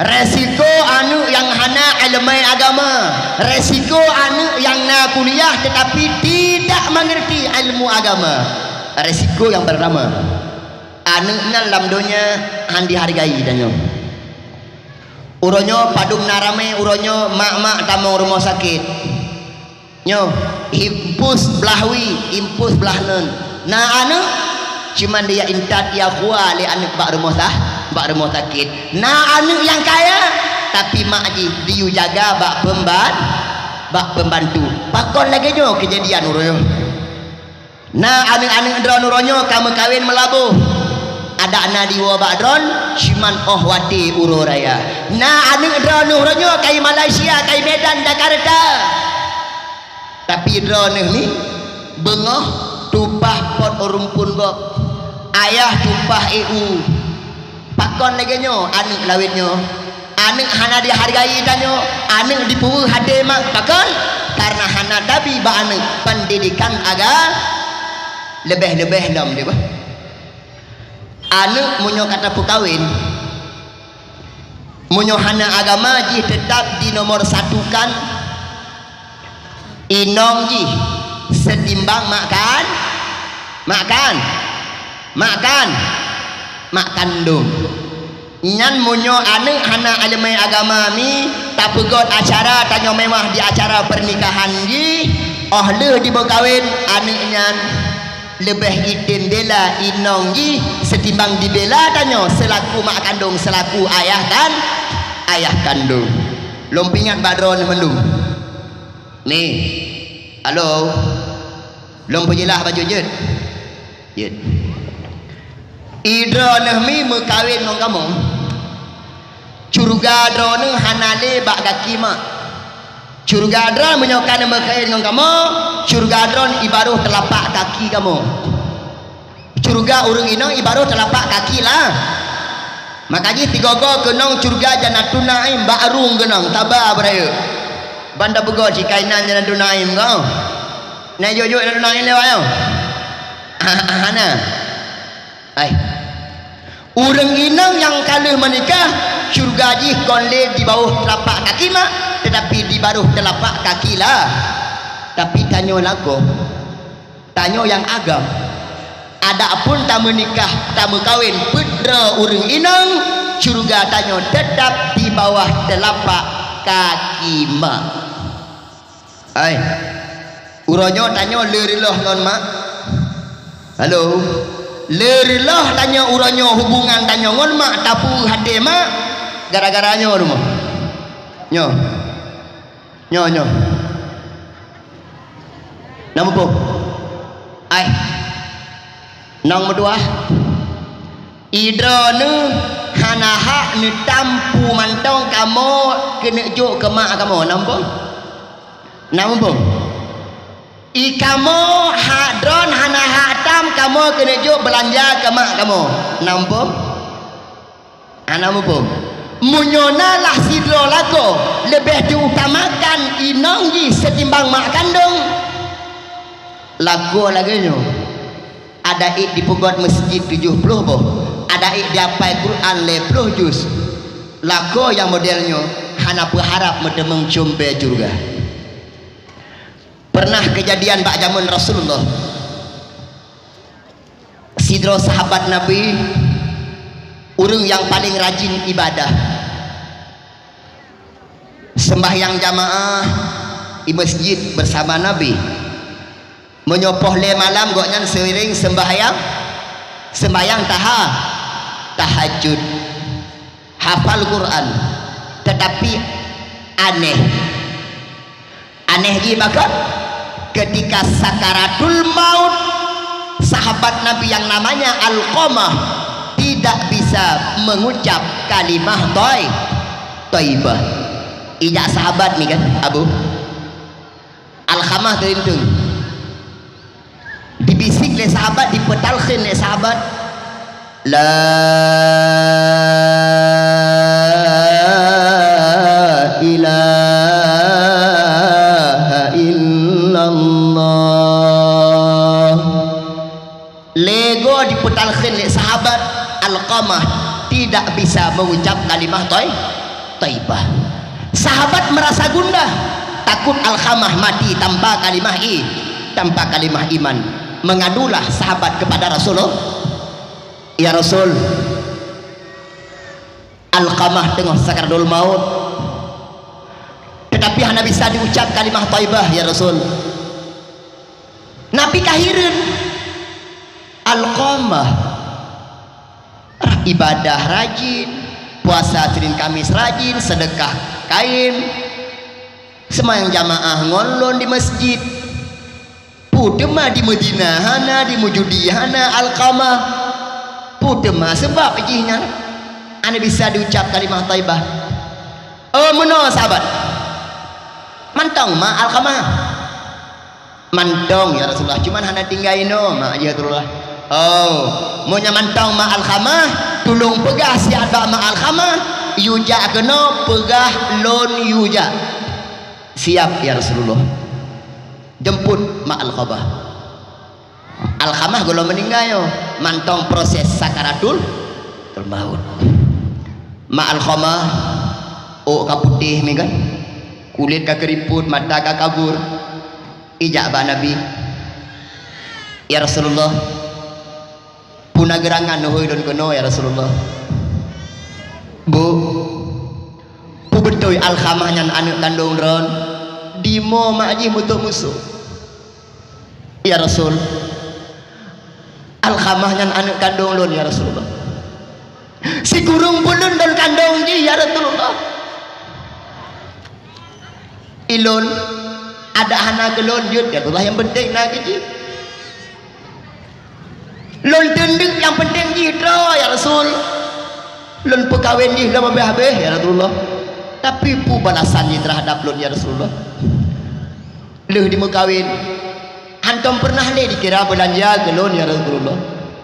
Resiko aneuk nyang hana ileumèe agama. Resiko aneuk nyang na kuliah tetapi tidak mengerti ilmu agama. Resiko nyang pertama. Aneuk nyan lam donya han dihargai tanyoe. Uroe nyoe padum na ramé, uroe nyoe mak-mak tamong rumoh sakét. Nyoe, impus blah wie, impus blah ngon. Na aneuk, cuman dia intat ya khua lé aneuk bak rumoh sah-, bak rumoh sakét. Na aneuk nyang kaya, tapi mak jih diyue jaga bak pemban-, bak pembantu. Pakon lagèe nyoe keujadian uroe nyoe? Na aneuk-aneuk droeneuh uroe nyoe ka meukawen meulaboh. Adak na diwoe bak droen, cuman 'oh watèe uroe raya. Na aneuk droeneuh uroe nyoe ka i Malaysia, ka i Medan, Jakarta. Tapi droeneuh ni beungoh tumpah pot rumpun gob. Ayah tumpah éue. Pakon lagèe nyoe aneuk lawét nyoe? Aneuk hana dihargai tanyoe, aneuk dipeuweuh até mak. Pakon? Karena hana tabi bak aneuk pendidikan aga-, leubeh-leubeh lom deh bah. Aneuk meunyoe ka tapeukawen, meunyoe hana agama jih teutap di nomor satu kan, inong jih seutimbang mak kan, mak kan, mak kan, mak kandông. Nyan meunyoe aneuk hana ileumèe agama mi, tapeugöt acara tanyoe meuwah di acara pernikahan jih, 'oh lheueh jimeukawen aneuk nyan leubeh item bela inong jih seutimbang dibela tanyoe seulaku mak kandông, seulaku ayah kan, ayah kandông. Lôn peuingat bak droeneuh mandum. Ni, halo. Lôn peujeulaih bacut jeuet. Jeuet. I droeneuh mi meukawen ngon kamoe. Syeuruga droeneuh hana lé bak gaki mak. Syeuruga droeneuh meunyoe ka neumeukawen ngon kamoe, syeuruga droeneuh i barôh teulapak kaki kamoe. Syeuruga ureueng inong i barôh teulapak kaki lah. Maka jih tigogo keunong syeuruga Jannatun Naim bak rueng keunong, taba beurayeuk. Ban tapeugöt sikainan Jannatun Naim ko. Na jok-jok Jannatun Naim lewat nyoe? Hana. Ai. Ureueng inong nyang ka lheueh meunikah, syeuruga jih kon lé di bawah teulapak kaki mak, teutapi di barôh teulapak kaki lah. Tapi tanyoe lagoe. Tanyoe nyang agam. Adapun tameunikah, tameukawen peuet droe ureueng inong, syeuruga tanyoe teutap di bawah teulapak kaki mak. Hai, uroe nyoe tanyoe le reuloh ngon mak? Halo? Le reuloh tanyoe uroe nyoe hubungan tanyoe ngon mak, tapeuweuh até mak, gara-gara nyoe rumoh. Nyoe. Nyoe, nyoe. Na muphom? Ai. Nong meutuah. I droeneuh hana hak neutam peue mantong kamoe keuneuk jok keu mak kamoe. Na muphom? Na muphom? I kamoe hak droen hana hak tam kamoe keuneuk jok beulanja keu mak kamoe. Na muphom? Hana muphom. Meunyoe na lah sidroe lakoe leubeh jiutamakan inong jih seutimbang mak kandong, lakoe lagée nyoe, ada ék dipeugét meuseujid tujoh ploh boh, ada ék diapai Quran lhée ploh juz. Lakoe nyang model nyoe hana peuharab meuteumeung cumbée syeuruga. Pernah keujadian bak jameun Rasulullah, sidroe sahabat Nabi, ureuëng nyang paleng rajin ibadah, seumbahyang jamaah di meuseujid beusama Nabi. Meunyoe poh lhée malam, gobnyan seuring seumbahyang, seumbahyang taha-, tahajud, hafal Quran, teutapi aneh. Aneh jih pakon? Ketika sakaratul maut, sahabat Nabi yang namanya Alqamah tidak bisa mengucap kalimah thoi-, thaibah. Ijak sahabat ni kan, Abu? Alqamah teurintung. Dibisik lé sahabat, dipeutalkhin lé sahabat, "La ilaha illallah." Lego dipeutalkhin lé sahabat, Alqamah tidak bisa mengucap kalimah thoi-, thaibah. Sahabat merasa gundah, takut Alqamah mati tanpa kalimah i-, tanpa kalimah iman. Mengadulah sahabat kepada Rasulullah, "Ya Rasul, Alqamah teungoh sakaratul maut, teutapi hana bisa diucap kalimah thaibah, ya Rasul." Nabi ka hireuen, Alqamah ibadah rajin, puasa Senin Kamis rajin, seudeukah kain, seumayang jamaah ngon lôn di meuseujid. Peue teuma di meuzina hana, di meujudi hana, Alqamah. Peue teuma seubab jih nyan hana bisa diucap kalimah thaibah? Oh, meunoe sahabat. Mantong ma Alqamah? Mantong, ya Rasulullah, cuman hana tinggai inoe ma, ya Rasulullah. Oh, meunyoe mantong ma Alqamah, tulông peugah siat bak ma Alqamah, yue jak keunoe, peugah lôn yue jak. Siap, ya Rasulullah. Jemput ma Alqamah. Alqamah gohlom meuninggai nyoe, mantong proses sakaratul maut. Ma Alqamah, ôk ka putéh mi kan, kulét ka keuriput, mata ka kabur. Ijak bak Nabi, "Ya Rasulullah, peue na geurangan neuhôi lôn keunoe, ya Rasulullah?" "Bu, peue beutôi Alqamah nyan aneuëk kandông droen?" "Dimoe mak jih meutot musoh, ya Rasul. Alqamah nyan aneuëk kandông lôn, ya Rasulullah. Sikureueng buleuen lôn kandông jih, ya Rasulullah. Ilôn adak hana keu lôn jeuet, ya Rasulullah, nyang peunteng na keu jih. Lôn teundeuk nyang peunteng jih droe, ya Rasul. Lôn peukawen jih lom habéh-habéh, ya Rasulullah. Tapi peue balasan jih teuhadap lôn, ya Rasulullah? Lheueh dimeukawen, hantom peureunah lé dikira beulanja keu lôn, ya Rasulullah."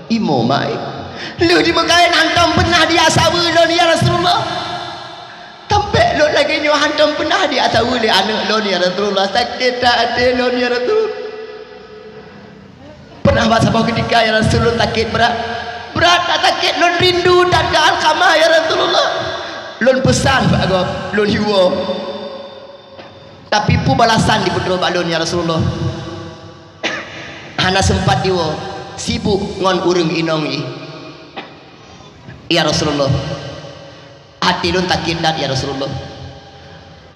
"Imo mai." "Lheueh dimeukawen hantom peureunah diasaweue lôn, ya Rasulullah. Tampék lôn lagée nyoe hantom peureunah diasaweue lé aneuëk lôn, ya Rasulullah. Sakét that até lôn, ya Rasul. Peureunah bak saboh keutika, ya Rasul, lôn sakét brat. Brat that sakét lôn, rindu that keu Alqamah, ya Rasulullah. Lôn peusan bak gob, lôn hiwoe. Tapi peue balasan jipeutrok bak lôn, ya Rasulullah? Hana seumpat jiwoe, sibuk ngon ureuëng inong jih. Ya Rasulullah, até lôn sakét that, ya Rasulullah.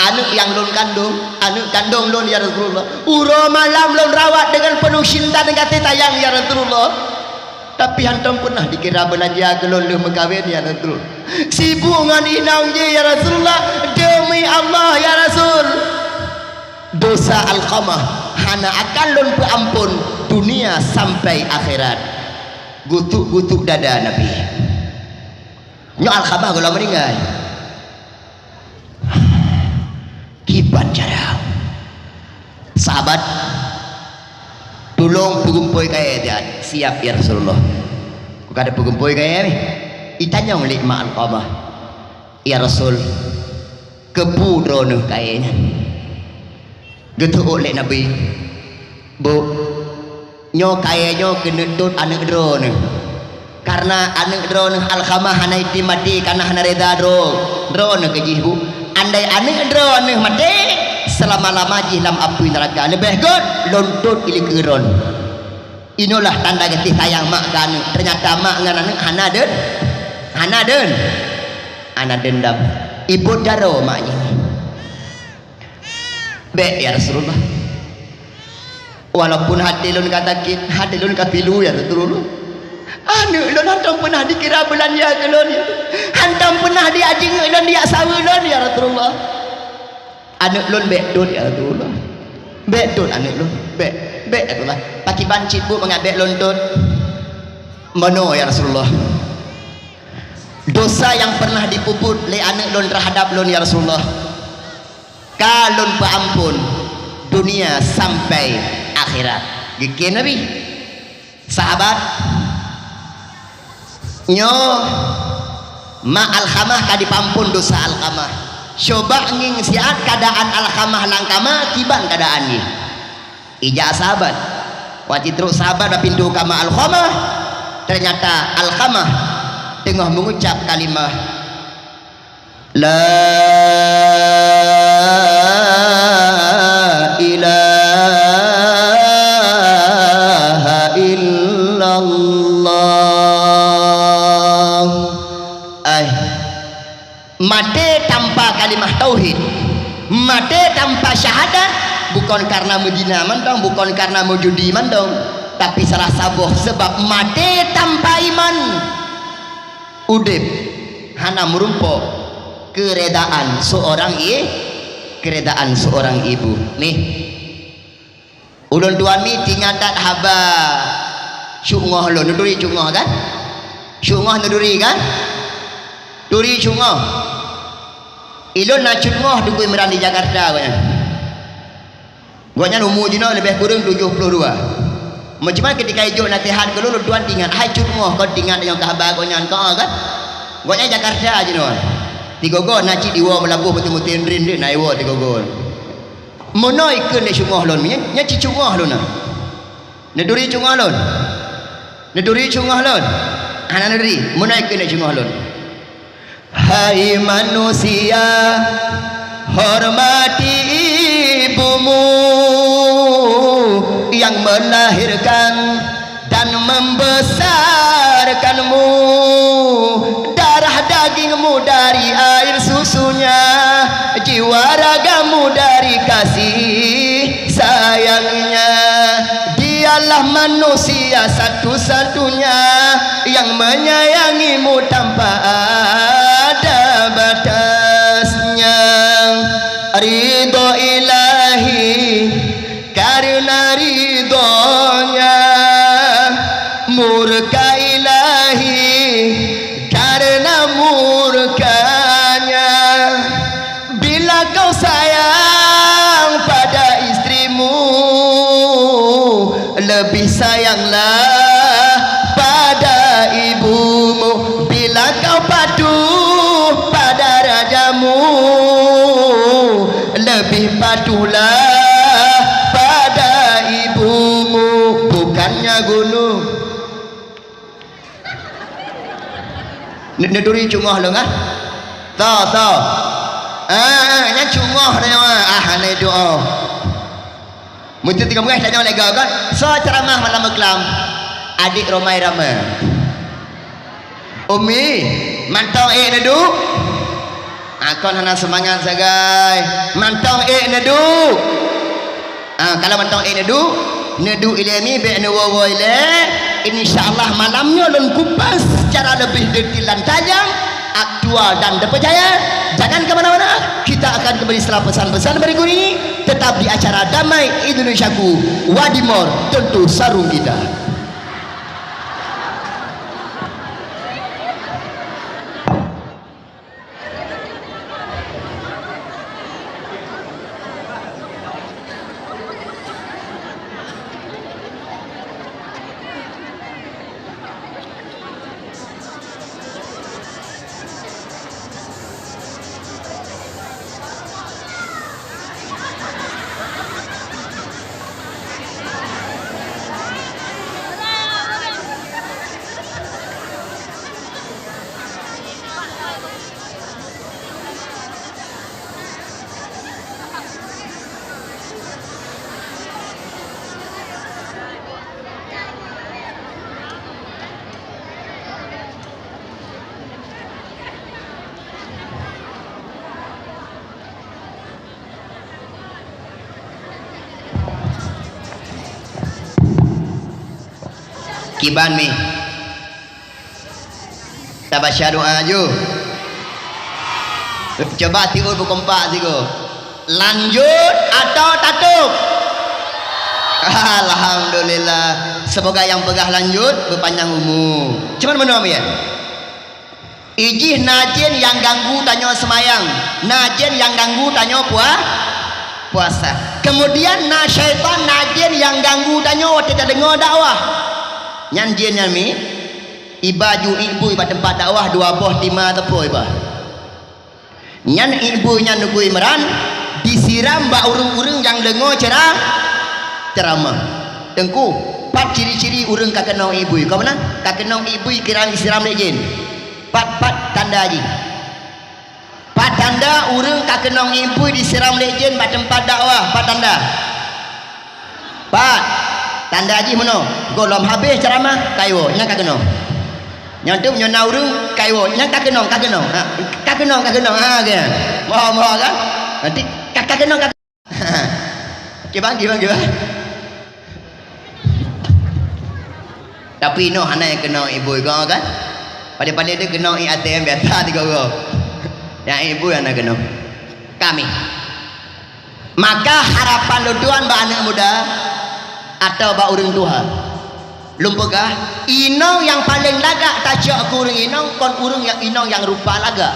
Aneuëk nyang lôn kandông, aneuëk kandông lôn, ya Rasulullah. Uroe malam lôn rawat deungon peunoh cinta dan kasih sayang, ya Rasulullah. Tapi hantom peureunah dikira beulanja keu lôn lheueh meukawen, ya Rasul. Sibuk ngon inong jih, ya Rasulullah. Deumi Allah, ya Rasul, dosa Alqamah hana akan lôn peuampon dunia sampai akhirat." Gutuk-gutuk dada Nabi. Nyoe Alqamah gohlom meuninggai. Kiban cara? Sahabat, tulông peugumpôi kayée that. Siap, ya Rasulullah. Ku ka ada peugumpôi kayée ni. Itanyong lé ma Alqamah. "Ya Rasul, keupeue droeneuh kayée nyan?" Geuteuôt lé Nabi, "Bu, nyoe kayée nyoe keuneuk tot aneuëk droeneuh. Kareuna aneuëk droeneuh Alkamah hana item maté, kareuna hana reda droe, droeneuh keu jih, Bu. Andai aneuëk droeneuh maté, seulama-lama jih lam apui neuraka. Leubeh gét lôn tot i likeu droeneuh." Inolah tanda gaséh sayang mak keu aneuëk. Teunyata mak ngon aneuëk hana deun, hana deun, hana deundam. Ibot jaroe mak jih. "Bék, ya Rasulullah. Walaupun hati lôn ka sakét, hati lôn ka pilu, ya Rasulullah. Aneuëk lôn hantom peunah dikira beulanja keu lôn, ya. Hantom peunah diajeungeuk lôn, dijak saweue lôn, ya Rasulullah. Aneuëk lôn bék tot, ya Rasulullah. Bék tot aneuëk lôn, bék, bék, ya Rasulullah. Pakriban cit, Bu, mangat bék lôn tot?" "Meunoe, ya Rasulullah. Dosa nyang pernah jipeubuet lé aneuëk lôn teuhadap lôn, ya Rasulullah, ka lôn peuamphon dunia sampai akhirat." Geukheun Nabi. Sahabat, nyoe mak Alkamah ka jipeuamphon dosa Alkamah. Coba ngieng siat keuadaan Alkamah lam kama, kiban keuadaan jih. Ijak sahabat. Watée trok sahabat bak pintoe kama Alkamah, teunyata Alkamah teungoh meungucap kalimah, "La ilaha illallah." Ai, maté tanpa kalimah tauhid, maté tanpa syahadat, bukon kareuna meuzina mantong, bukon kareuna meujudi mantong, tapi salah saboh sabab maté tanpa iman. Udeb hana meurumpok keuredaan seurang i-, keuredaan seurang ibu. Nih, ulôn tuan mi tingat that haba cungoh lôn. Neuturi cungoh kan? Cungoh neuturi kan? Turi cungoh. Ilôn na cungoh Teungku Imran di Jakarta, gobnyan. Gobnyan umu jinoe leubeh kureueng tujoh ploh dua. Meucuma keutika ijok naseuhat keu lôn, lôn tuan tingat, hai cungoh kon tingat nyang ka haba gobnyan ka kan? Gobnyan Jakarta jinoe. Tigogo na cit iwoe meulaboh meuteumé tendrin deuh na iwoe tigogo. Meunoe ikheun lé cungoh lôn, nyan, nyan cit cungoh lôn na. Neuturi cungoh lôn. Neuturi cungoh lôn. Hana neuturi, meunoe ikheun lé cungoh lôn. Hai manusia, hormati ibumu yang melahirkan dan membesarkanmu. Darah dagingmu dari air susunya, jiwa ragamu dari kasih sayangnya. Dialah manusia satu-satunya yang menyayangimu tanpa ada batasnya. Ridho Ilahi karena ridhonya, murka Ilahi karena murkanya. Bila kau sayang pada istrimu, lebih sayanglah pada ibumu. Bila kau patuh pada rajamu, lebih patuhlah pada ibumu. Bukannya gunung. Neuturi cungoh lôn, ah? Tho, tho. Ah, nyan cungoh tanyoe, ah, hana doa. Meuteumé tiga belas tanyoe lega kan? Soe ceuramah malam meuklam? Adék Romai Rama. Umi, mantong ék neuduek? Ah, kon hana seumangat sagai. Mantong ék neuduek? Ah, kalau mantong ék neuduek, neuduek ilée mi bék neuwoe-woe ilée. Insya Allah malam nyoe lôn kupas secara lebih detail dan tajam, aktual dan terpercaya. Jangan ke mana-mana, kita akan kembali setelah pesan-pesan berikut ini. Tetap di acara Damai Indonesiaku, Wadimor tentu sarung kita. Kiban mi. Tabaca doa ju. Coba tiur beukompak sigoe. Lanjut atau tatup? Alhamdulillah. Semoga nyang peugah lanjut beupanjang umu. Cuman meunoe ya. Ijih na jén nyang ganggu tanyoe seumayang, na jén nyang ganggu tanyoe pua-, puasa. Kemudian na syaitan, na jén nyang ganggu tanyoe watée tadeungoe dakwah. Nyan jén nyan mi, iba ju ié bui bak teumpat dakwah dua boh tima teupôi bah. Nyan ié bui nyan neugui meuran, disiram bak ureuëng-ureuëng nyang deungoe ceura-, ceuramah. Teungku, pat ciri-ciri ureuëng ka keunong ié bui? Ka meunan? Ka keunong ié bui kira disiram lé jén. Pat-pat tanda jih. Pat tanda ureuëng ka keunong ié bui disiram lé jén bak teumpat dakwah? Pat tanda. Pat tanda jih meunoe. Gohlom habéh ceuramah, kaiwoe nyang ka keunong. Nyang tu nyoe na ureuëng kaiwoe nyang ka keunong, ka keunong. Ha, ka keunong, ka keunong. Ha, kan? Moho-moho kan? Nanti ka, ka keunong, ka Kiban, kiban, kiban. Tapi inoe hana nyang keunong ié bui goe kan? Padé-padé teuh keunong ié atém biasa tiga goe. Nyang ié bui hana keunong. Kami. Maka harapan lôn tuan bak aneuëk muda atau bak ureuëng tuha. Lôn peugah, inong nyang paleng lagak tacok keu ureuëng inong kon ureuëng nyang inong nyang rupa lagak.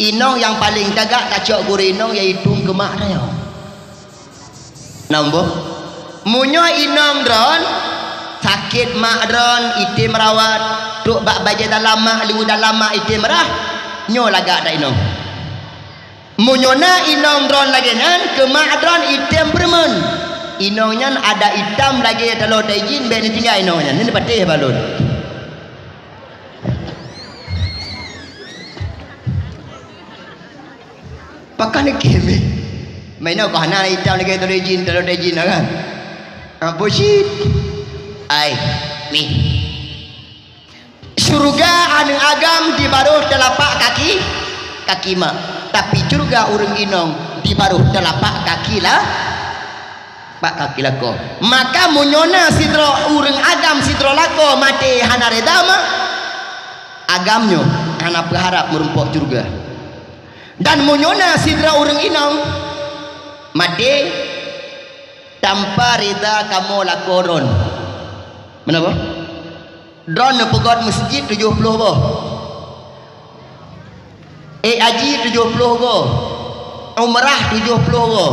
Inong nyang paleng tagak tacok keu ureuëng inong yaitu keu mak tanyoe. Nambah, meunyoe inong droen sakét mak droen item rawat, trok bak bajée dalam mak, leubeh dalam mak item rhah, nyoe lagak that inong. Meunyoe na inong droen lagée nyan keu mak droen item peureumeuen, inong nyan adak itam lagée taloe taijin bék neutinggai inong nyan, neupatéh balon. Pakon neukém, eh? Meunyoe kah na itam lagée taloe jin, taloe jin kan? Ah, bullshit. Ai, mi. Syurga aneuëk agam di baroh telapak kaki, kaki mak. Tapi syurga ureuëng inong di baroh telapak kaki lah. Bak kaki lakoe. Maka meunyoe na sidroe ureuëng agam sidroe lakoe maté hana reda mak, agam nyoe hana peuharab meurumpok syurga. Dan meunyoe na sidroe ureuëng inong maté tanpa reda kamoe lakoe droen. Meunoe boh? Droen neupeugét meuseujid tujoh ploh boh. Ék haji tujoh ploh goe. Umrah tujoh ploh goe.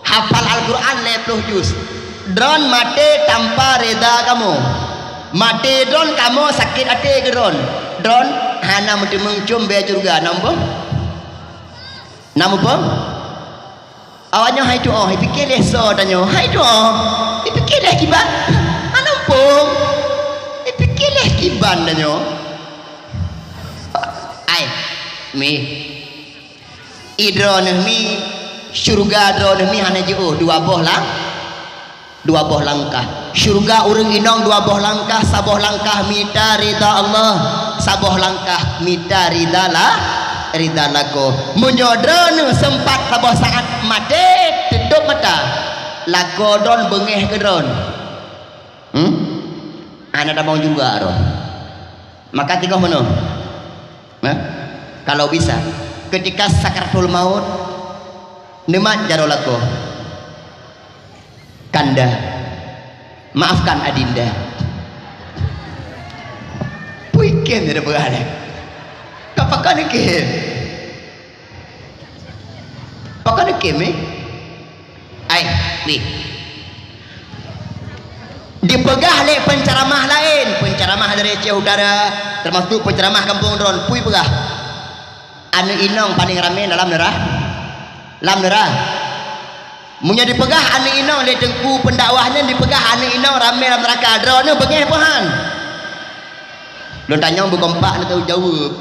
Hafal Al-Quran lhée ploh juz. Droen maté tanpa reda kamoe. Maté droen kamoe sakét até keu droen. Droen hana meuteumeung com bée syurga, na muphom? Na muphom? Awaknyoe hai tuoh, ipike lé soe tanyoe, hai tuoh, ipike lé kiban. Hana muphom. Ipike lé kiban tanyoe. Ai, mi. Idroeneuh mi, syeuruga droeneuh mi hana jiôh dua boh lang-, dua boh langkah. Syeuruga ureuëng inong dua boh langkah, saboh langkah mita rida Allah, saboh langkah mita rida la-, rida lakoe. Meunyoe droeneuh seumpat saboh saát maté, tutôp mata, lakoe droen beungéh keu droen. Hmm? Hana tamong juga droen. Maka tigoh meunoe. Nah, kalau bisa, ketika sakaratul maut, neumat jaroe lakoe. Kanda, maafkan adinda. Pui kém jadi beurah deh. Ka pakon kém? Pakon kém, eh? Ai, nih. Dipeugah lé penceramah laén, penceramah dari Aceh Utara, termasuk penceramah kampung droen, pui peugah. Aneuëk inong paleng ramé dalam neura-, lam neura-. Meunyoe dipeugah aneuëk inong lé teungku pendakwah nyan, dipeugah aneuëk inong ramé lam neuraka, droeneuh beungéh peue han? Lôn tanyong beukompak neuteuh jaweueb.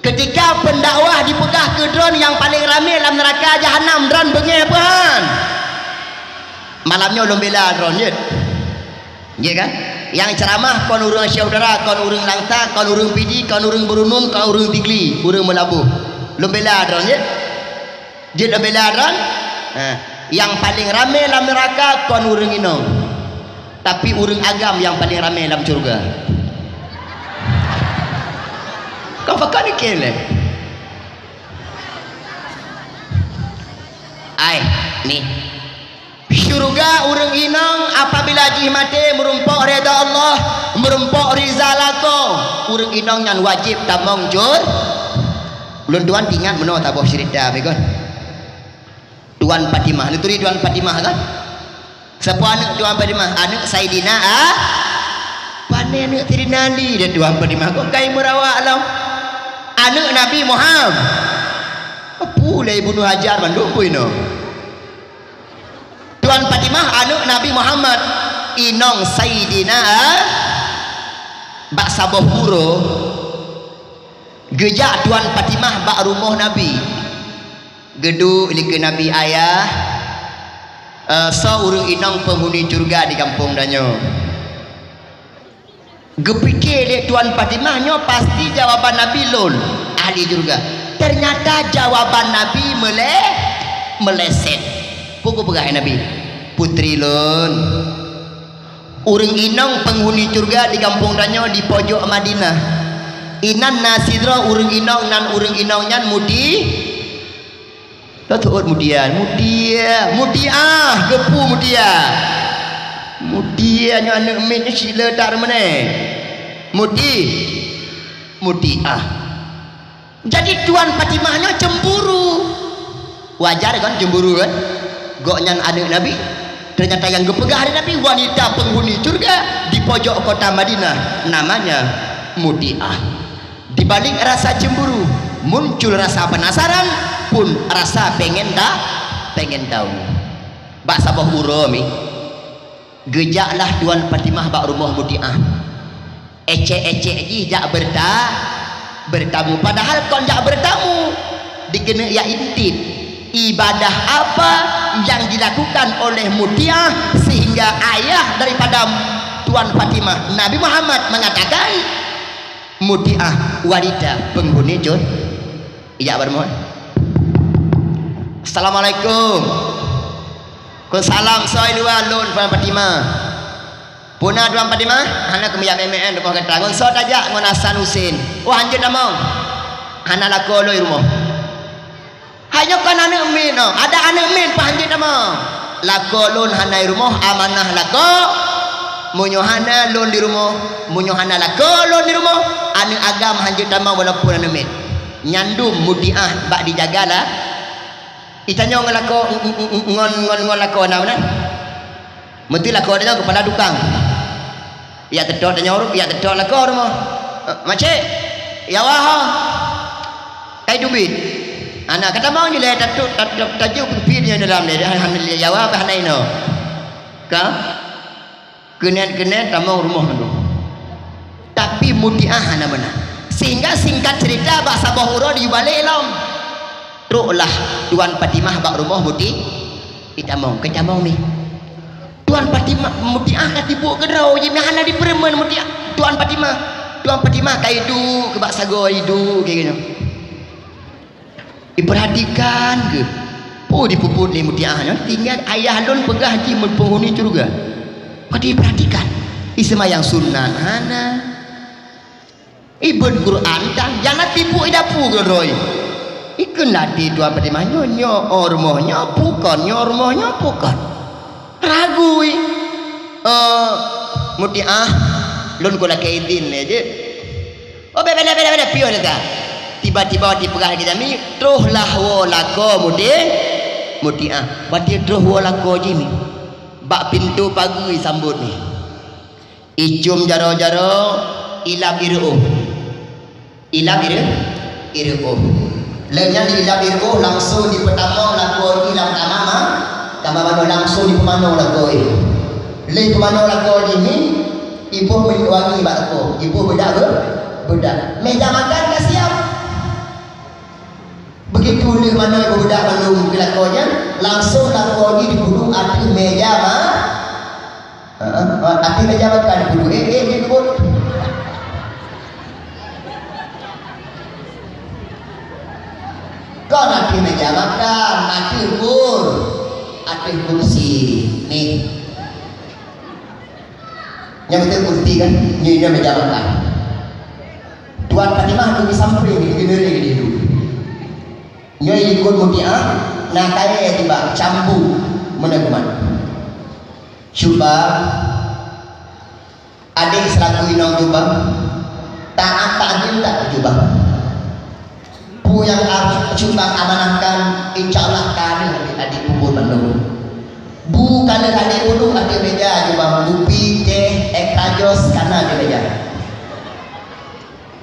Keutika pendakwah dipeugah keu droen nyang paleng ramé lam neuraka jahanam, droen beungéh peue han? Malam nyoe lôn bela droen, jeuet? Jeuet kan? Nyang ceuramah kon ureuëng Aceh Utara, kon ureuëng Langsa, kon ureuëng Pidie, kon ureuëng Brunei, kon ureuëng Sigli, ureuëng Meulaboh. Lôn bela droen, jeuet? Jeuet lôn bela droen? Ha. Nyang paleng ramé lam neuraka kon ureuëng inong. Tapi ureuëng agam nyang paleng ramé lam syeuruga. Kon pakon ikheun lé. Ai, nih. Syeuruga ureuëng inong apabila jih maté meurumpok reda Allah, meurumpok riza lakoe, ureuëng inong nyan wajéb tamong jur. Ulôn tuan ingat meunoe saboh ceurita, beugöt. Tuan Fatimah, neuturi Tuan Fatimah kan? Sapeue aneuëk Tuan Fatimah? Aneuëk Saidina A-, pane aneuëk Saidina Ali dan Tuan Fatimah kok kai meurawak lom? Aneuëk Nabi Muhammad. Peue lé Ibnu Hajar mandum peue inoe? Tuan Fatimah aneuëk Nabi Muhammad, inong Saidina A-, bak saboh uroe geujak Tuan Fatimah bak rumoh Nabi. Geuduek likeu Nabi, "Ayah, eh, soe ureuëng inong peunghuni syeuruga di gampông tanyoe?" Geupike lé Tuan Fatimah nyoe pasti jawaban Nabi lôn ahli syeuruga. Teunyata jawaban Nabi meule-, meuleset. Peue geupeugah Nabi? "Putri lôn, ureuëng inong peunghuni syeuruga di gampông tanyoe di pojok Madinah. Inan na sidroe ureuëng inong, nan ureuëng inong nyan muti." Teuôt mutia, mutia, mutiah, geupeu mutia. Mutia nyoe aneuëk miet nyoe cit le that meunan. Muti-, mutiah. Jadi Tuan Fatimah nyoe cemburu. Wajar kan cemburu kan? Gobnyan aneuëk Nabi. Ternyata nyang geupeugah lé Nabi, wanita penghuni syeuruga di pojok kota Madinah, namanya Mutiah. Di balik rasa cemburu, muncul rasa penasaran, pun rasa pengen ta-, pengen tahu. Bak saboh uroe mi, geujaklah Tuan Fatimah bak rumoh Mutiah. Ecek-ecek jih jak berta-, bertamu. Padahal kon jak bertamu, dikeuneuk jak intip ibadah apa yang dilakukan oleh Mutiah sehingga ayah daripada Tuan Fatimah, Nabi Muhammad, mengatakan, Mutiah wanita penghuni jur-, ijak bermohon. Assalamualaikum. Kon salam soe luwa lôn Tuan Fatimah. Puna Tuan Fatimah, hana keumiyah mé-mé rumoh gata. Ngon soe tajak ngon Hasan Husin. Oh, hanjeuet tamong. Hana lakoe lôn rumoh. Hai nyoe kon aneuëk miet nyoe, ada aneuëk miet pah hanjeuet tamong. Lakoe lôn hana i rumoh, amanah lakoe. Meunyoe hana lôn di rumoh, meunyoe hana lakoe lôn di rumoh, aneuëk agam hanjeuet tamong walaupun aneuëk miet. Nyan dum Mutiah bak dijaga lah. Itanyong ngon lakoe, ng-, ng-, ng-, ngon, ngon, ngon lakoe na meunan. Meuti lakoe tanyoe keupala tukang. Yak teutok tanyoe, yak teutok lakoe rumoh. Eh, makcik, ya wah ho. Kai dumbit. Anak kata mau ni leh tatuk, tatuk, tajuk pipi nyoe dalam ni. Hana, hana lé Jawa, hana inoe. Ka? Keuneuk-keuneuk tamong rumoh mandum. Tapi Mutiah hana meunan. Sehingga singkat cerita bak saboh uroe di balek lom. Troklah Tuan Fatimah bak rumoh Muti-, itamong, keu tamong ni. Tuan Fatimah, Mutiah ka sibuk keudroe, jadi hana dipeureumeun Mutiah, Tuan Fatimah. Tuan Fatimah ka iduek keu bak sagoe, iduek keu geuhnyoe. Ipeurhatikan keuh, peue dipubuet lé Mutiah nyoe, tinggai ayah lôn peugah jih meupeunghuni syeuruga. Ka dipeurhatikan. Iseumayang sunat hana. Ibeuet Quran tan, nyang na tipu i dapu keudroe. Ikheun lati Tuan Fatimah nyoe, nyoe oh rumoh nyoe pukon, nyoe rumoh nyoe pukon. Ragu i. Eh, Mutiah, lôn keu lakée idhin lé jeuet. Oh, beda, beda, beda, piôh lé ka. Tiba-tiba dipeugah lagée nyan mi, troh lah woe lakoe Muti-, Mutiah. Berarti troh woe lakoe jih mi. Bak pintoe pageue sambot mi. Icum jaroe-jaroe, ilap ireuôh. Ilap ireu-, ireuôh. Lheueh nyan ilap ireuôh langsung jipeutamong lakoe jih lam kama ma-, kama manok, langsung jipeumanoe lakoe. Lheueh peumanoe lakoe jih nyan, iboh minyeuk wangi bak lakoe, iboh beudak be-, beudak. Meja makan ka siap. Begitu lheueh manoe iboh beudak mandum keu lakoe nyan, langsung lakoe jih jipeuduek ateueh meja ma-, Heeh, ateueh meja makan peuduek, eh, eh, jeuet keubuet. Kon ateueh meja makan, ateueh kur-, ateueh kursi. Nih. Nyang beutôi kursi kan, nyoe, nyoe meja makan. Tuan Fatimah duduk di sampéng, di keuneureng di dulu. Nyoe likot Mutiah, na kayèe tibak cambuk meunan kuman. Syu'bah, adék seulaku inong Syu'bah, taat takzim tak Syu'bah? Peue nyang Syu'bah amanahkan, insya Allah ka lheueh adék peubuet mandum. Bu ka lheueh adék peuduek ateueh meja Syu'bah, kupi, teh, extra joss ka na ateueh meja.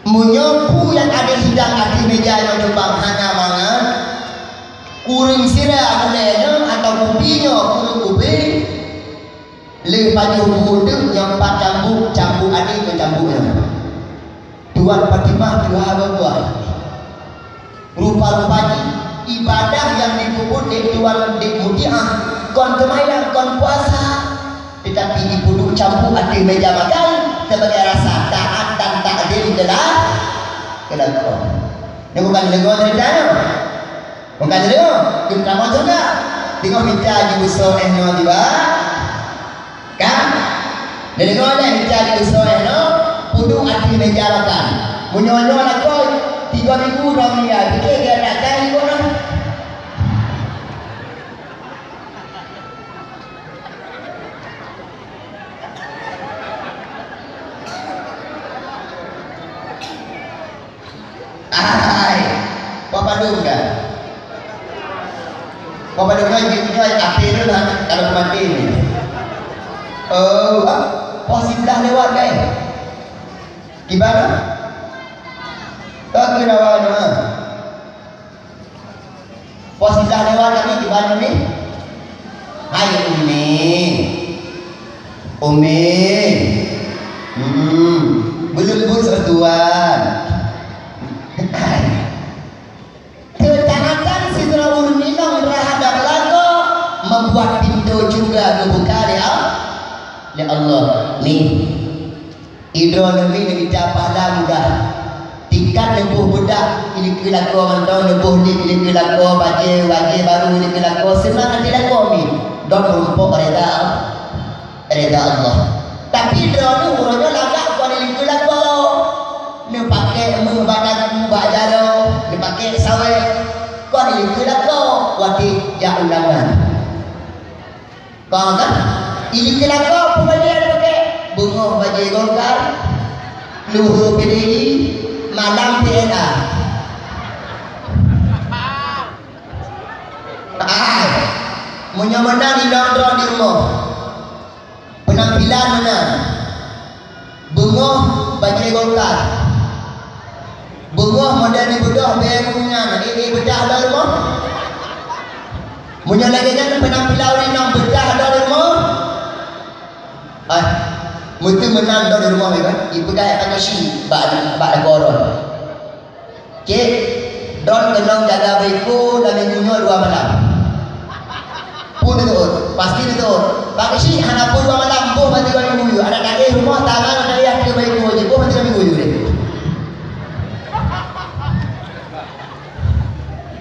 Meunyoe peue nyang adék hidang ateueh meja nyoe Syu'bah hana mangat, kureueng sira gulèe nyoe atawa kupi nyoe kureueng kupi, lheueh pajoh bu teuk nyang pat cambuk, cambuk adék ngon cambuk nyoe. Tuan Fatimah dua buah. Rupa-rupa jih ibadah nyang jipeubuet lé Tuan Dek Mutiah kon seumayang, kon puasa, teutapi jipeuduek cambuk ateueh meja makan sibagai rasa taat dan takzim keu la-, keu lakoe. Nyoe bukan leugo ceurita nyoe. Bukan leugo, keu tamong syeuruga. Teungoh mita jibeusôi éh nyoe tiba. Kan? Deungoe lé mita jibeusôi éh nyoe, peuduek ateueh meja makan. Meunyoe nyoe lakoe, tiga minggu droe meuninggai, pike gata kai likot nyoe. Ai, Papa Dum dah. Papa Dum nyoe, nyoe até tu lah, kalau mati ni. Oh, ah, poh siblah lewat, guys. Gimana? Tak kena awak nyoe. Poh siblah lewat tadi di mana ni? Hai Umi. Umi. Hmm. Belum pun setuan. Ketaatan sidroe ureueng inong terhadap lakoe membuat pintoe syeuruga geubuka lé Al-, lé Allah. Nih. Idroe neubi neumita pahala mudah. Tingkat neuboh beudak ileukeu lakoe mantong, neuboh lip ileukeu lakoe, bajée, bajée barô ileukeu lakoe, seunang até lakoe mi. Don meurumpok reda, reda Allah. Tapi droeneuh uroe nyoe lagak kon ileukeu lakoe. Neupaké meuh bak dagu, bak jaroe, neupaké sawée. Kon ileukeu lakoe watée jak undangan. Ka kan? Ileukeu lakoe peue bajée nyang paké? Beungoh bajée Golkar, luhô P D I, malam P N A. Ai, meunyoe meunan inong droe di rumoh, peunampilan meunan. Beungoh bajée Golkar. Beungoh model di beudôh bée nyan, eh, eh, beudah dah rumoh. Meunyoe lagée nyan peunampilan ureueng inong beudah dah rumoh. Ah, meuteumeunan dah rumoh, ya kan? Ipeugah akan nasi bak, bak lakoe droe. Cék, droen keunong jaga beuiko lam minggu nyoe dua malam. Peue neuteuôt? Pasti neuteuôt. Bak keuchik hana peue dua malam, boh bak tiga minggu yue. Adak taéh rumoh, tangan adak yah keu beuiko jih, boh bak tiga minggu yue deh.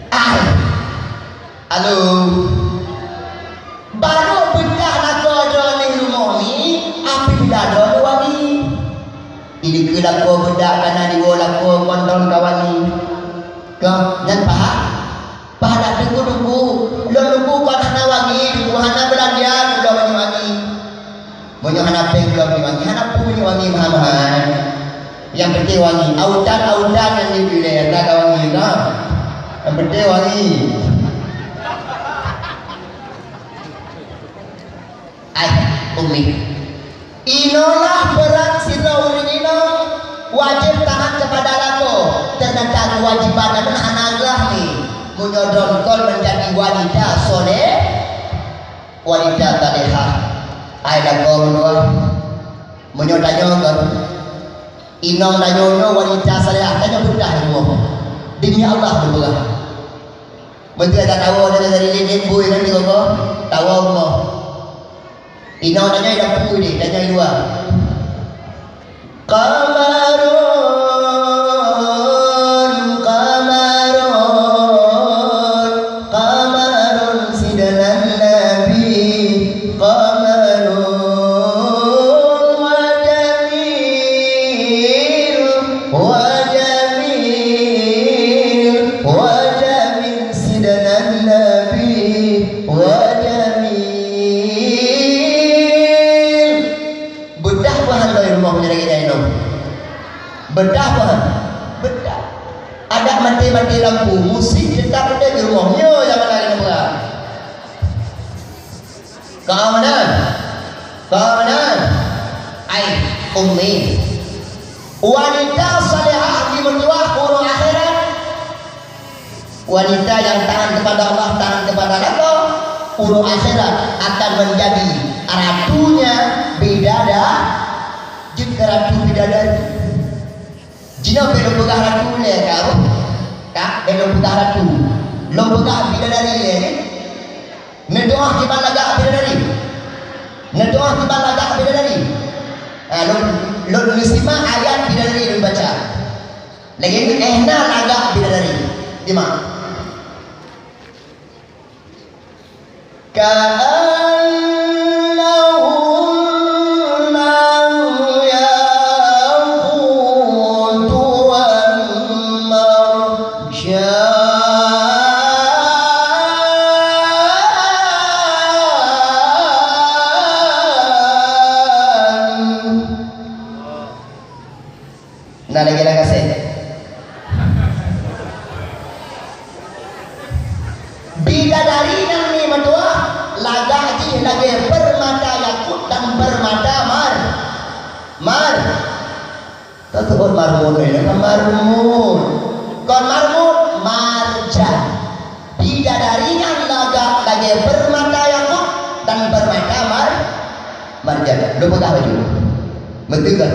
Ai. Halo. Barô beudah lakoe droeneuh rumoh mi, apabila droeneuh wangi. Ileukeu lakoe beudah kana diwoe lakoe kon droen ka wangi. Kah, nyan paha? Paha dak teungku-teungku. Lôn teungku kon hana wangi, teungku hana beulanja, lôn meunyoe wangi. Meunyoe hana péng lom wangi, hana peue meunyoe wangi meuhai-meuhai. Nyang penting wangi. Autan-autan nyang jeuet ilée, na ka wangi na. Nyang penting wangi. Ai, Umi. Inolah peran sidroe ureueng inong wajéb taat kepada lakoe. Teunyata keuwajéban nyan hana glah ni. Meunyoe droen kon menjadi wanita soleh, Wanita salehah, ai lakoe meunyoe, meunyoe tanyoe kon, inong tanyoe nyoe wanita salehah, tanyoe peugah di rumoh. Demi Allah neupeugah. Beutôi ata tawoe dari lilin bui kan di gogoh, tawoe rumoh. Inong tanyoe di dapur deh, tanyoe di luwa. Qamarun, qamarun, qamarun, sidina Nabi, qamarun, wa Beudah bah. Beudah. Adak maté-maté lampu, musik teutap udeb di rumoh. Nyoe nyang hana lé neupeugah. Ka meunan. Ka meunan. Ai, ummi. Wanita salehah di meutuah uroe akhirat. Wanita yang taat kepada Allah, taat kepada Rasul, uroe akhirat akan menjadi ratunya bidada-, jeuet keu ratu bidadari. Jinoe bèk lôn peugah ratu lé ka, ka, bèk lôn peugah ratu. Lôn peugah bidadari lé, nyoe. Neudoa kiban lagak bidadari. Neudoa kiban lagak bidadari. Ah, lôn, lôn neusimak ayat bidadari lôn baca. Lagèe nyoe, eh, na lagak bidadari. Simak. كأنهن الياقوت والمرجان. Na lagèe lam kaset. Bidadari nyang mi meutuah, lagak jih lagèe permata yakut dan permata mar-, mar-, Teuteuôt marmut, eh, kon marmut. Kon marmut, marjan. Bidadari nyang lagak lagèe permata yakut dan permata mar-, marjan. Lôn peugah laju. Beutôi kan?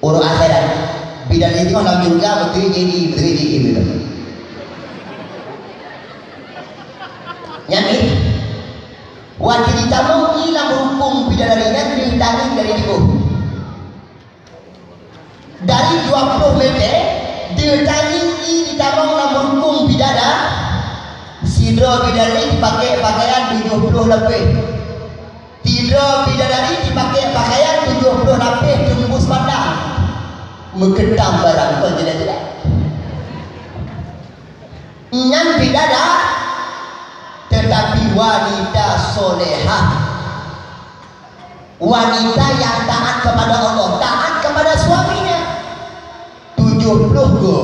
Uroe akhirat. Bidadari nyoe lam syeuruga beutôi J I, beutôi J I beutôi. Nyan, eh. Watèe jitamong ié lam rukong bidadari nyan, jitangieng dari jiôh. Dari dua ploh mètè, jitangieng ié jitamong lam rukong bidada-, sidroe bidadari jipakèk pakaian tujoh ploh lapéh. Sidroe bidadari jipakèk pakaian tujoh ploh lapéh teumbus pandang. Meukeutam barang kon jeulaih-jeulaih. Nyan bidada-, tetapi wanita solehah. Wanita yang taat kepada Allah, taat kepada suaminya. Tujoh ploh go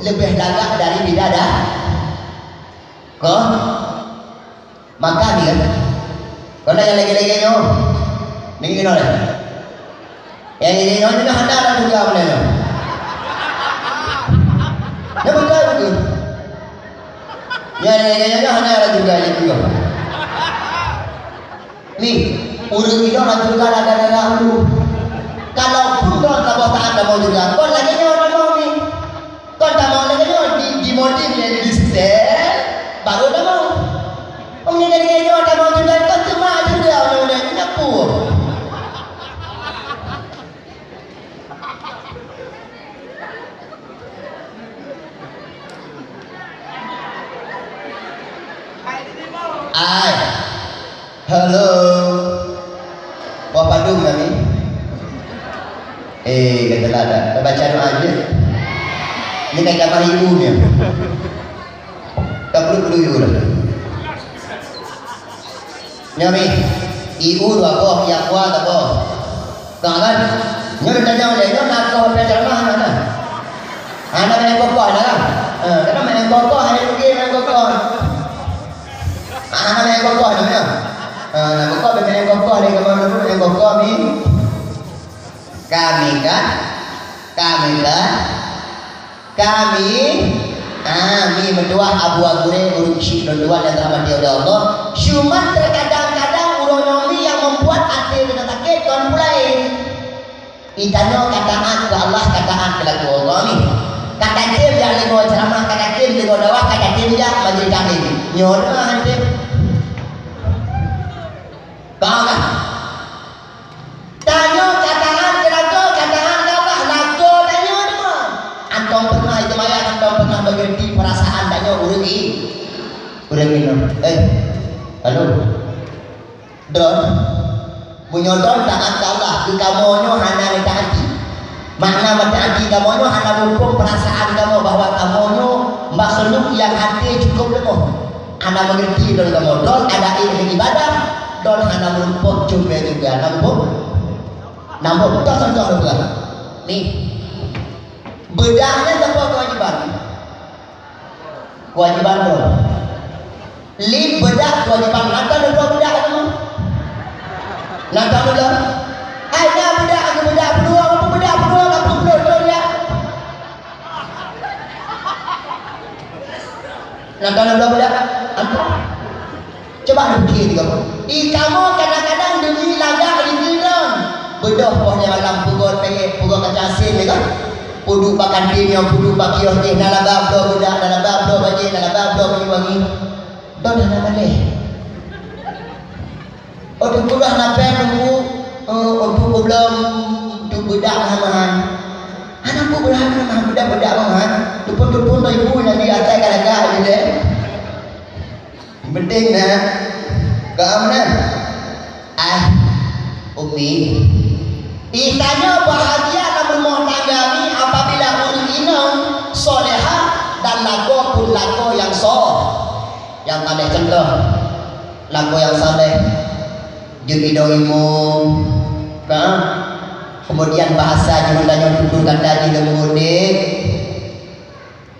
leubeh lagak dari bidada-, kon? Maka dia, kon na nyang lagèe-lagèe nyoe. Nyoe keunoe lé. Nyang lagèe nyoe, nyoe hana lam syeuruga meunan nyoe. Nyoe beutôi beutôi. Nyang lagèe nyoe, nyoe hana lam syeuruga, nyoe beutôi. Nih, ureueng inong lam syeuruga lagak-lagak ulu. Kalaupun droe saboh saat tamong syeuruga, kon lagèe nyoe tamong nih. Kon tamong lagèe nyoe di, dimodif lé di sistem, baru tamong. Meunyoe lagèe nyoe tamong syeuruga, kon cuma syeuruga undang-undang nyapu. Ai. Halo. Boh padum kami. Eh, kata lah dah. Dah baca doa je. Ni kan kamar ibu ni. Tak perlu perlu ibu dah. Nyoe mi, ibu dua boh, nyang dua saboh. Ka kan? Nyoe tanyong lé, nyoe na koh peuceramah hana? Hana main kokoh hana kan? Eh, karena main kokoh, hana pergi main kokoh. Ah, hana main kokoh hana, ya? Ah, na kokoh, main kokoh lé, kamoe dulu main kokoh mi. Kami kan? Kami kan? Kami, ah, mi meutuah Abu Aguré, ureueng syik lôn tuan nyang dirahmati oleh Allah. Cuman terkadang-kadang uroe nyoe mi nyang membuat até geutanyoe sakét kon peue laén. Geutanyoe ka taát keu Allah, ka taát keu lakoe Allah mi. Ka tatem jak leumo ceuramah, ka tatem leumo dakwah, ka tatem jak majelis taklim. Nyoe doang han tem. Ka kan? Tanyoe ka taát keu lakoe, ka taát keu Allah, lakoe tanyoe teuma. Antom pernah jeumayang, antom pernah mengerti perasaan tanyoe ureueng i-, ureueng inong. Eh, halo. Droen, meunyoe droen taát keu Allah, keu kamoe nyoe hana neutaati. Makna meutaati kamoe nyoe hana muphom perasaan kamoe bahwa kamoe nyoe makhluk nyang até cukup leumoh. Hana meungerti lôn kamoe. Droen ada ilmu ibadah, droen hana meurumpok cumé juga. Nampak? Nampak? Toh contoh lôn peugah. Nih. Beudak nyan sapeue keuwajéban? Keuwajéban droe. Lip beudak keuwajéban. Na tan droe beudak kamoe? Na tan droe? Ai na beudak, aku beudak peudua, aku beudak peudua, aku peudua, ya. Na tan droe beudak? Antar. Cuba neupiké di kamoe. Di kamoe kadang-kadang deungon lagak di keudroe. Beudôh poh lhèe malam peugöt pèngèt, peugöt kaca sén, ya kan? Peuduek bak kantin nyoe, peuduek bak kios jih, na laba bloe beudak, na laba bloe bajèe, na laba bloe minyeuk wangi. Don hana malèe. Oh, Teungku dah na pèng, Teungku, eh, untuk peubloe, untuk beudak mahai-mahai. Hana peue beudak mahai, beudak-beudak mahai. Teupon-teupon ibu nyang di atai ka lagak, ya deh. Penting na. Ka aman na? Ah, Umi. Itanyoe bahagia lam rumoh tangga ni apabila ureueng inong solehah dan lakoe pun lakoe nyang soh. Nyang paleng contoh, lakoe nyang saleh, jeuet idong imum, ka? Kemudian bahasa jih tanyoe tutur kata jih leumoh udép.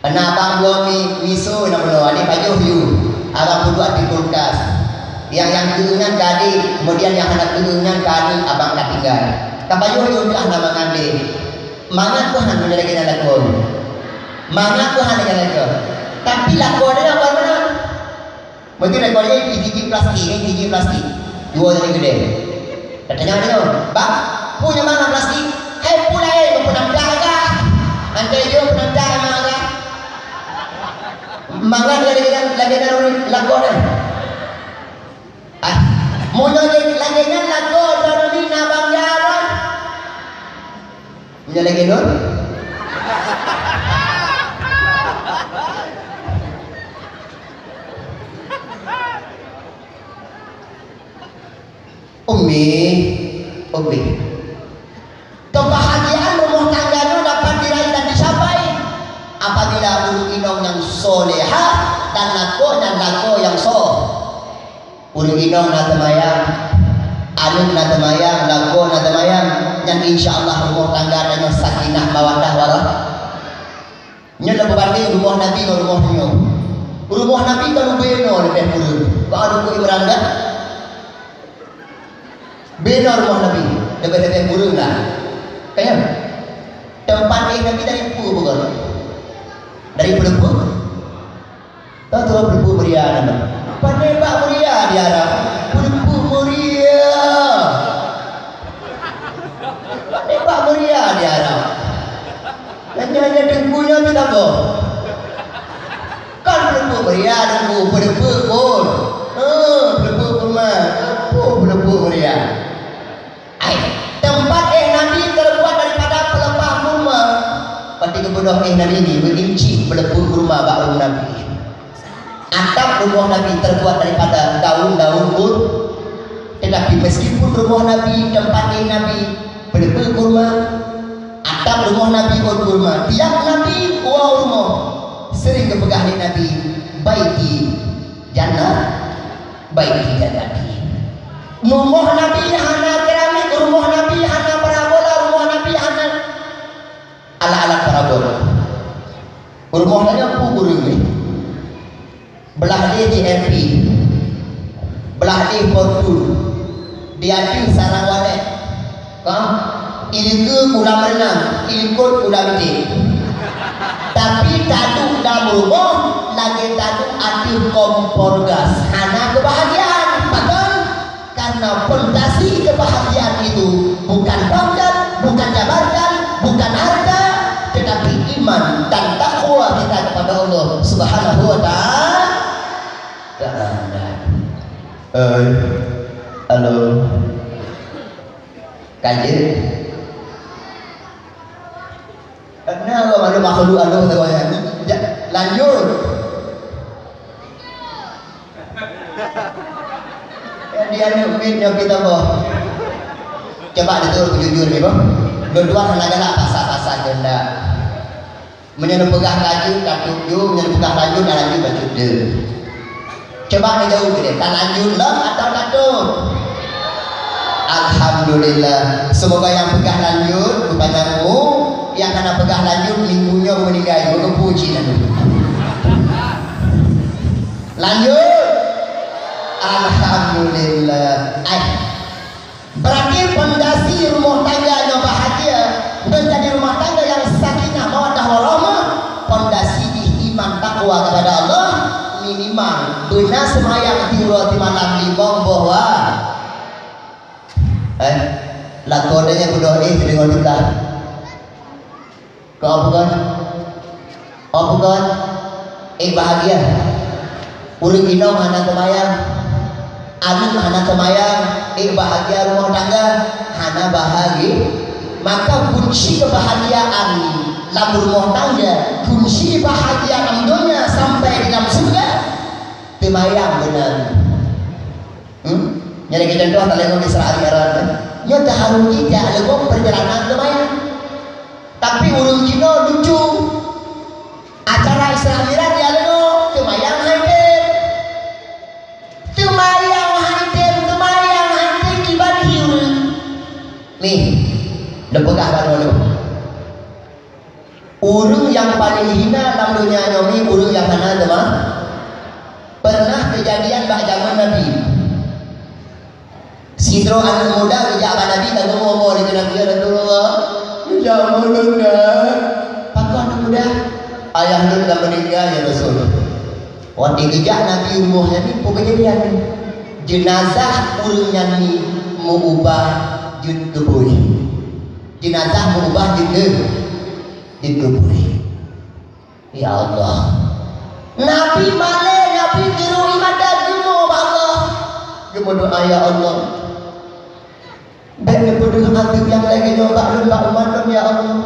Na abang bloe mi, miso na bloe, aneuk pajoh yue. Abang peuduek di kulkas. Nyang, nyang keu nyan ka adék, kemudian nyang hana keu nyan ka aneuk abang ka tinggai. Ka pajoh yue dah na mangat deh. Mangat Tuhan meunyoe lagèe nyan lakoe. Mangat Tuhan lagèe nyan lakoe. Tapi lakoe nyan bukan meunan. Mungkin lakoe nyan jijik plastik, eh, jijik plastik. Dua jadi gede. Katanya dia, "Bang, punya mana plastik?" "Hai, pulai, peunandak agak." Nanti dia peunandak agak. Mangat lagèe nyan, lagèe nyan lakoe nyan. Ah, meunyoe lagèe nyan lakoe droeneuh na bangga droe. Meunyoe lagèe nyan. Umi, Umi. Keubahgiaan rumoh tangga nyoe dapat diraih dan dicapai apabila ureueng inong nyang solehah dan lakoe nyan lakoe nyang soh. Ureueng inong na teumayang, aneuk na teumayang, lakoe na teumayang, nyan insya Allah rumoh tangga tanyoe sakinah mawaddah warah. Nyoe lôn peubandeng rumoh Nabi ngon rumoh tanyoe. Rumoh Nabi ka leubeh noe leubeh kureueng. Ka Teungku Imran kan? Beda rumoh Nabi, leubeh-leubeh kureueng lah. Kan nyan? Teumpat éh Nabi dari peue bukan? Dari peuleupeuk. Tahu tu peuleupeuk meuria nyan. Pandai bak meuria di Arab. Peuleupeuk meuria. Pandai bak meuria di Arab. Nyan, nyan, nyan Teungku nyan tu saboh. Kan peuleupeuk meuria Teungku, peuleupeuk pun. Heh, peuleupeuk pun mah. Apa peuleupeuk meuria? Ai, teumpat éh Nabi teubuat daripada peuleupah kurma. Pati geubeudôh éh Nabi ni, meuinci peuleupah kurma bak rumoh Nabi. Atap rumoh Nabi teubuat daripada daun-daun kur-, tetapi meskipun rumoh Nabi, teumpat éh Nabi, peuleupah kurma, atap rumoh Nabi ôn kurma. Tiap Nabi woe rumoh, sering geupeugah lé Nabi, "Baiti jannah, baiti jannati." Rumoh Nabi hana keramik, rumoh Nabi hana parabola, rumoh Nabi hana alat-alat parabola. Rumoh tanyoe peue kureueng lé. Blah lé J M P. Blah lé Fortuner. Di ateueh sarang walét. Ka? Ileue ulam reunang, ileue ulam idéh. Tapi taduek lam rumoh lagèe taduek ateueh kompor gas. Hana keubahgiaan. Pakon? Karena fondasi kebahagiaan itu bukan pangkat, bukan jabatan, bukan harta, tetapi iman dan takwa kita kepada Allah Subhanahu wa Ta'ala. Hai, halo. Ka jeuet? Karena Allah malu makhluk Allah tu, ya. Ja-, lanjut. Jadi, aneuk miet nyoe kita boh. Coba betul jujur ni, boh. Lôn tuan hana galak pasal-pasal kehendak. Meunyoe neupeugah lanjut, ka tuju, meunyoe neupeugah lanjut, ka lanjut, ka tuju. Coba neujaweueb deh, ka lanjut lom atawa ka tuju? Alhamdulillah. Semoga nyang peugah lanjut, beupanyang umur, Hana peugah lanjut, minggu nyoe meuninggai, beugeupeu cit lanjut. Lanjut. Alhamdulillah. Ai. Berarti pondasi rumah tangga yang bahagia, menjadi rumah tangga yang sakinah, mawaddah, warahmah, pondasi jih iman takwa kepada Allah, minimal beuna seumayang tiep uroe tiep malam limong boh wa-, eh, lakoe nyan beudôh éh sideungoe teuka. Keu peugah, oh peugah, ék bahagia. Ureueng inong hana teumayang, aneuk hana teumayang, ék bahagia rumoh tangga, hana bahagia. Maka kunci kebahagiaan lam rumoh tangga, kunci bahagia lam donya sampai di dalam syurga, teumayang beuna. Hmm? Nyan lagèe contoh, taleueng Isra Mi'raj, kan? Nyoe teuharu jih jak leuboh perjalanan teumayang. Tapi ureueng jinoe lucu. Acara Isra Mi'raj jak leuboh, teumayang hai tem. Teumayang hai tem, teumayang hai tem kiban hi ureueng. Nih, neupeugah bak droeneuh. Ureueng nyang paleng hina lam donya nyoe mi ureueng nyang hana teuma-, pernah keujadian bak jameun Nabi. Sidroe aneuk muda geujak bak Nabi, ka geumoe-moe lé keu Nabi, "Ya Rasulullah, geujak ulôn nyan." "Pakon aneuk muda?" "Ayah lôn ka meuninggai, ya Rasul." Watèe geujak Nabi rumoh nyan, peue keujadian nyan? Jeunazah ureueng nyan mi meu-ubah jeuet keu bui. Jeunazah meu-ubah jeuet keu, jeuet keu bui. Ya Allah. Nabi malèe, Nabi geurui mata geumoe bak Allah. Geumeudoa, "Ya Allah, bèk neupeudeuh azeub nyang lagèe nyoe bak lôn, bak umat lôn, ya Allah.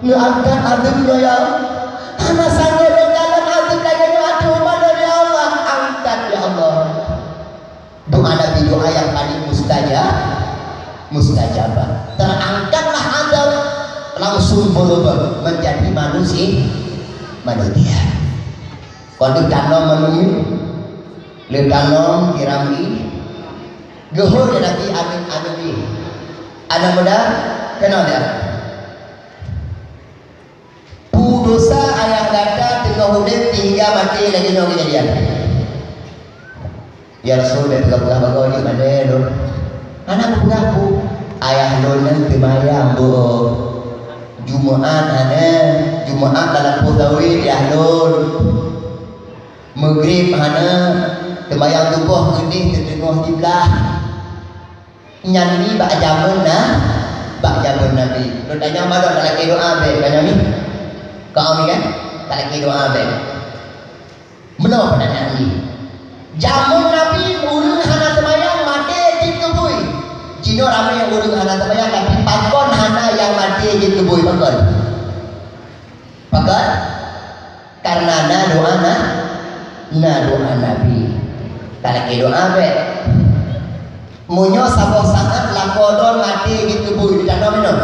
Neuangkat azeub nyoe, ya Allah. Hana sanggoe lôn kalon azeub lagèe nyoe ateueh umat lôn, ya Allah. Angkat, ya Allah." Doa Nabi, doa nyang paleng mustajab, mustajabah. Terangkatlah azeub, langsung berubah menjadi manusia, manusia. Kon lheueh tanom manusia, lheueh tanom kirami, geuhôi lé Nabi, "Amin, amin." Aneuk muda, keunoe dah. Peue desya ayah gata teungoh udép sehingga maté lagèe nyoe keujadian? "Ya Rasul, bèk peugah-peugah bagoe jeuet malèe lôn." "Hana kupeugah peue." "Ayah lôn nyan teumayang beuh. Jumaat hana, Jumaat lam lampôh sawét ayah lôn. Meugrib hana, teumayang suboh keudeh teuteungoh siblaih." Nyan mi bak jameun na, bak jameun Nabi. Lôn tanyong bak droe, ka lakèe doa bèk, tanyong mi? Ka mi kan? Ka lakèe doa bèk. Meunoe peutanyaan jih. Jameun Nabi ureueng hana seumayang maté jeuet keu bui. Jinoe ramé ureueng hana seumayang, tapi pakon hana nyang maté jeuet keu bui, pakon? Pakon? Karena na doa na, na doa Nabi. Ka lakèe doa bèk. Meunyoe saboh saát lakoe droe maté jeuet keu bui, neutanom inong?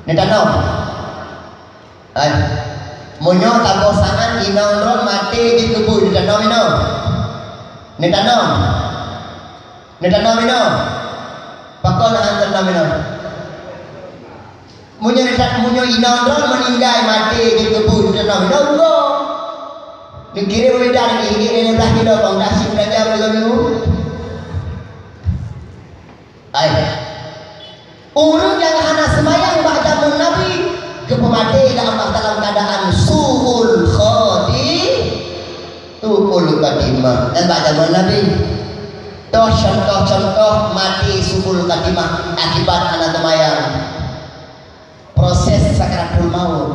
Neutanom? Hai. Meunyoe saboh saát inong droe maté jeuet keu bui, neutanom inong? Neutanom? Neutanom inong? Pakon hana tanom inong? Meunyoe, meunyoe inong droe meuninggai maté jeuet keu bui, neutanom inong? Neukirém ulèe dan di higit lima belas kilo, bang, dah siap belajar dua minggu. Ai. Ureueng nyang hana seumayang bak jameun Nabi, geupeumaté lé Allah dalam keuadaan su'ul khati-, su'ul khatimah. Dan bak jameun Nabi, toh contoh-contoh maté su'ul khatimah akibat hana seumayang. Proses sakaratul maut.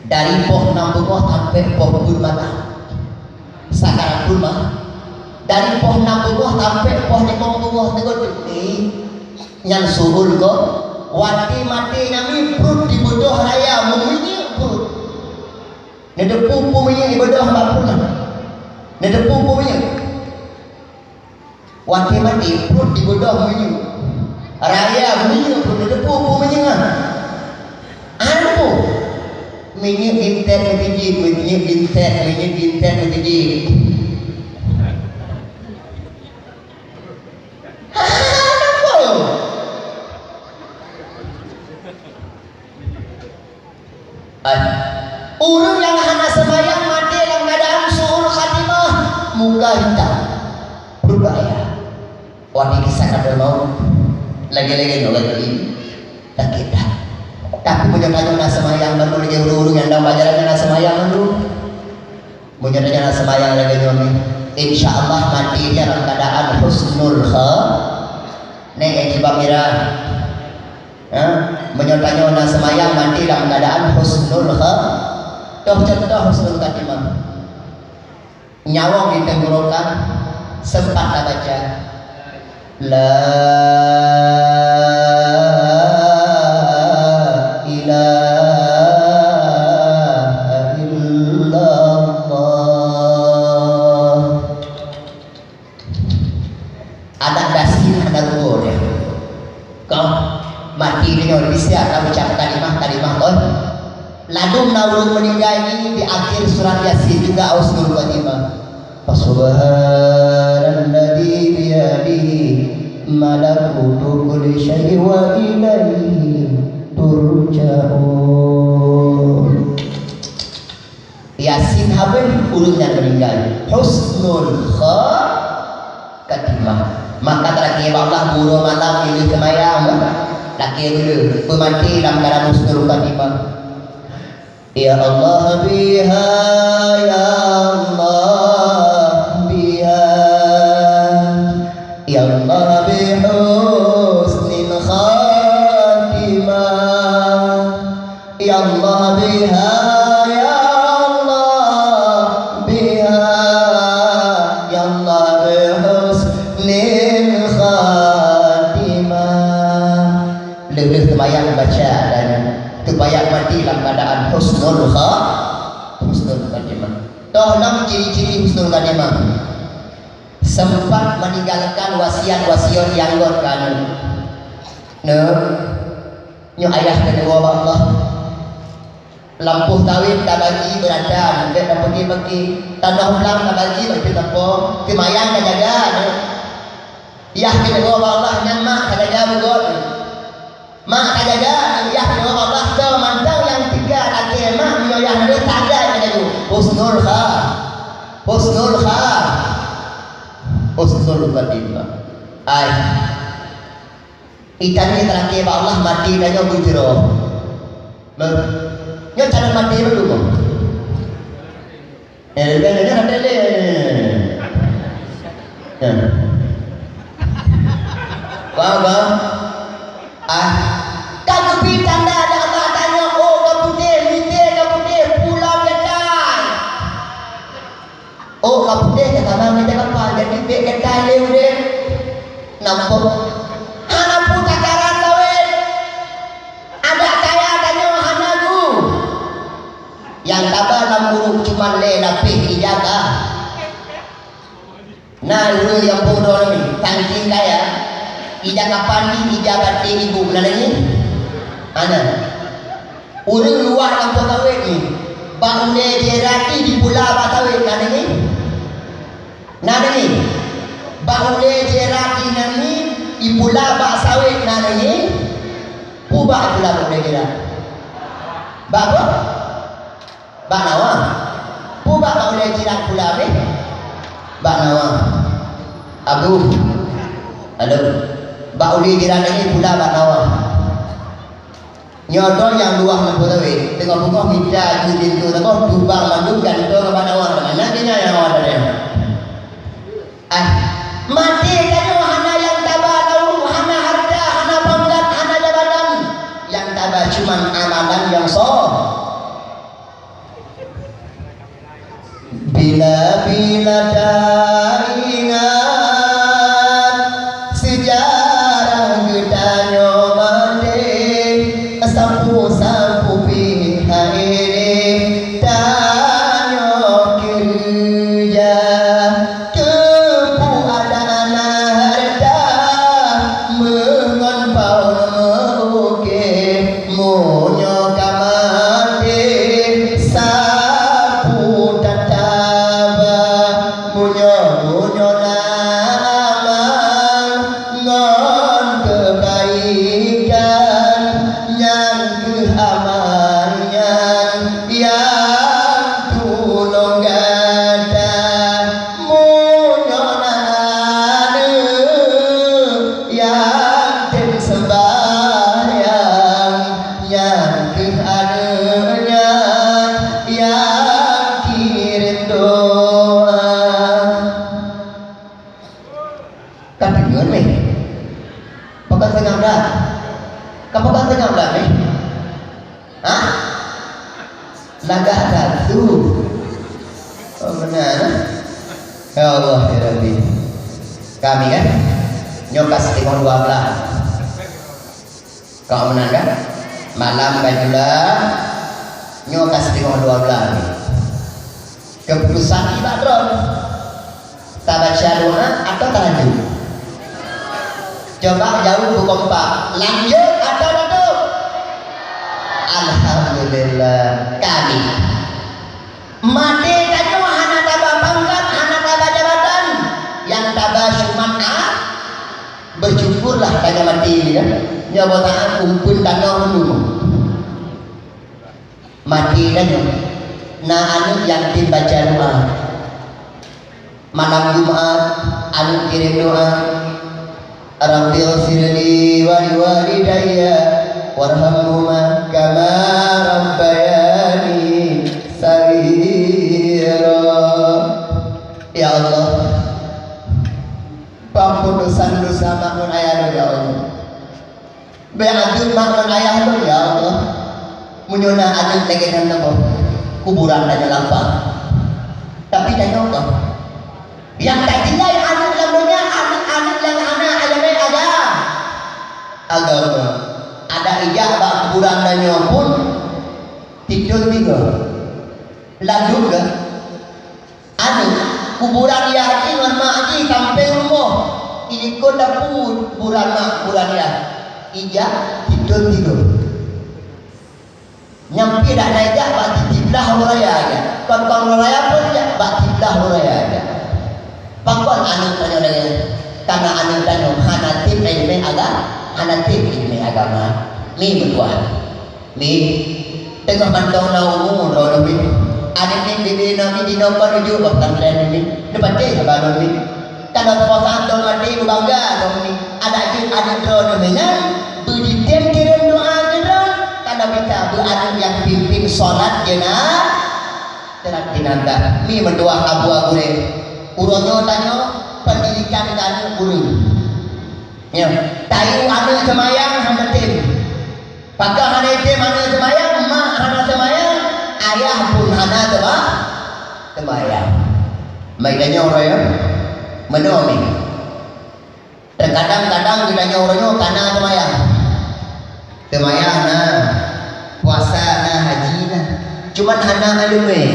Dari poh nam beungoh sampai poh peuet malam. Sakaratul maut. Dari poh nam beungoh sampai poh limong beungoh teungoh teuk ni, nyan su'ul kha-, watèe maté nyan mi pruet dibeudôh raya meuminyéuk pruet. Neuteupeue peue minyéuk dibeudôh bak pruet nyan. Neuteupeue peue minyéuk. Watèe maté, pruet dibeudôh minyéuk. Raya minyéuk pruet, neuteupeue peue minyéuk nyan. Hana peue. Minyéuk gintet meuteujeuet, minyéuk gintet, minyéuk gintet meuteujeuet. Ureuëng nyang hana seumayang maté lam keuadaan su'ul khatimah, muka hitam, berbahaya. Watée kisah kata mau lagi-lagi nak lagi sakit dah. Tapi meunyoe tanyoe na seumayang mandum lagi ureuëng-ureuëng nyang dalam ajaran na seumayang mandum. Meunyoe tanyoe na seumayang lagi nyoe, insya Allah mati dia dalam keadaan husnul kha. Nek eh jubah mirah. Ha? Meunyoe tanyoe na seumayang mati dalam keadaan husnul kha. Toh contoh husnul khatimah. Nyawöng di tenggorokan sempat tabaca, "La ilaha illallah." Adak gasien hana rugoe dia. Kah mati nyoe bisiat ka ucap kalimah-kalimah kon. Ladum na ureuëng meuninggai di akhir surat Yasin juga husnul khatimah. Fa subhanalladzi biyadihi malakutu kulli syai'in wa ilaihi turja'un. Yasin habéh ureuëng nyang meuninggai. Husnul kha- khatimah. Maka teurakee bak Allah buroe malam ileuh seumayang, lakee beuleuh, peumaté lam keuadaan husnul khatimah. Ya Allah biha, ya Allah biha, ya Allah bi husnil khatimah. Ya Allah biha, ya Allah biha, ya Allah bi husnil khatimah. Lheueh-lheueh seumayang baca dan supaya mati dalam keadaan husnul kha-, husnul khatimah. Toh nam ciri-ciri husnul khatimah. Sempat meninggalkan wasiat-wasiat nyang gét keu aneuk. Neuk, nyoe ayah keuneuk bak Allah. Lampôh sawét tabagi beurata, bèk tapeuki-peuki. Tanoh blang tabagi bak pih tapo. Seumayang tajaga, neuk. Yah keuneuk bak Allah, nyan mak tajaga beugét. Mak tajaga, yah keuneuk bak Allah, soe mantong nyang teuka lakèe mak, meunyoe yah nyan tajaga. Husnul kha-, husnul kha-, husnul khatimah. Ai. Itanyoe talakèe bak Allah maté tanyoe beuteurô. Nyoe cara maté dulu. Eh, nyoe, nyoe, nyoe, nyoe. Nyoe. Bang, bang. Ah, ka geubri tanda lé Allah tanyoe, oh, ka putéh, mité ka putéh, pulang geutai. Oh, ka putéh ka tamong mita kapa, jadi bèk gata lé udép. Nampak? Hana peue takaran sawét. Adak kaya tanyoe hana gu. Nyang taba lam guruk cuma lhèe lapéh ija ka. Na ureueng nyang bodoh ni, saking kaya, ija kapan ni, ija baté ibu na lagèe nyan? Hana. Ureueng luwa lampôh sawét ni, bak ulèe jih rati jipula bak sawét na lagèe nyan? Na lagèe nyan? Bak ulèe jih rati na lagèe nyan, jipula bak sawét na lagèe nyan? Peue bak jipula bak ulèe jih rati? Bak peue? Bak nawah. Peue bak, bak ulèe jiran pula beh? Bak nawah. Abu. Halo. Bak ulèe jiran lagèe pula bak nawah. Nyoe droe nyang luwah lam peue tawét, teungoh beungoh mita jeuet linto teungoh tubang mandum gantoe bak nawah. Mana dia nyang nawah tadi? Ah, maté tanyoe hana nyang taba lalu, hana hareuta, hana pangkat, hana jabatan. Nyang taba cuman amalan nyang soe. Bila-bila taingat seujarah geutanyoe maté, sapeue-sapeue pih hai lé tanyoe keureuja. Keupeue adak na hareuta meungon paon meu-ukèe, meunyoe ka maté sapeue tataba. Meunyoe, meunyoe na amal ngon keubaikan, nyan keuh amal nyan, ya Ka teungeut meh. Pakon seungab dah? Ka pakon seungab dah meh? Hah? Lagak that tu. Oh, beuna. Ya Allah, ya Rabbi. Kami kan? Nyoe ka siteungoh dua blah. Kau meunan kan? Malam ka jula, nyoe ka siteungoh dua blah ni. Keuputusan nibak droe. Tabaca doa atau talanjut? Coba jaweueb beukompak. Lanjut atau tutup? Alhamdulillah. Kami. Maté tanyoe hana taba pangkat, hana taba jabatan. Nyang taba cuma a-, bersyukurlah tanyoe maté ni kan. Nyoe boh taát umpeuen tanoh dulu. Maté tanyoe. Na aneuk yatim baca doa. Malam Jumat, aneuk kirém doa, "Rabbighfirli wa liwalidayya warhamhuma kama rabbayani shaghira." Ya Allah, peuamphon desya-desya mak ngon ayah lôn, ya Allah. Bèk adeueng mak ngon ayah lôn, ya Allah. Meunyoe na aneuk lagèe nyan saboh, kuburan tanyoe lapang. Tapi tanyoe kon. Nyang tatinggai aneuk lam donya, aneuk-aneuk nyang hana ileumèe aga-, agama. Adak ijak bak kuburan tanyoe pun titôn tiga. Lanjut keu Aneuk, kuburan yah jih ngon mak jih sampéng rumoh. Ilikot dapu kuburan mak, kuburan yah. Ijak titôn tiga. Nyang pih dak na ijak bak siblah uroe raya ijak. Kon-kon uroe raya pun ijak bak siblah uroe raya ijak. Pakon aneuk tanyoe lagèe nyan? Karena aneuk tanyoe hana tiep ileumèe aga-, hana tiep ileumèe agama. Mi meutuah. Mi, teungoh mantong na umu droeneuh mi. Aneuk miet bibi na mi jinoe kon ujoe bak pesantren mi. Neupatéh haba lôn mi. Ka lôn puasa lôn maté beubangga lôn mi. Adak jeuet aneuk droeneuh mi nyan beujitem kirém doa keu droe. Ka lôn mita beu aneuk nyang pimpin salat jeuna-, salat jenazah. Mi meutuah abu gurèe. Uroe nyoe tanyoe pendidikan keu aneuk ureueng. Nyoe, tayue aneuk seumayang hana tem. Pakon hana item aneuk seumayang, mak hana seumayang, ayah pun hana teuma-, seumayang. Mai tanyoe uroe nyoe, meunoe mi. Teukadang-kadang geutanyoe uroe nyoe kana seumayang. Seumayang na, puasa na, haji na. Cuman hana ileumèe.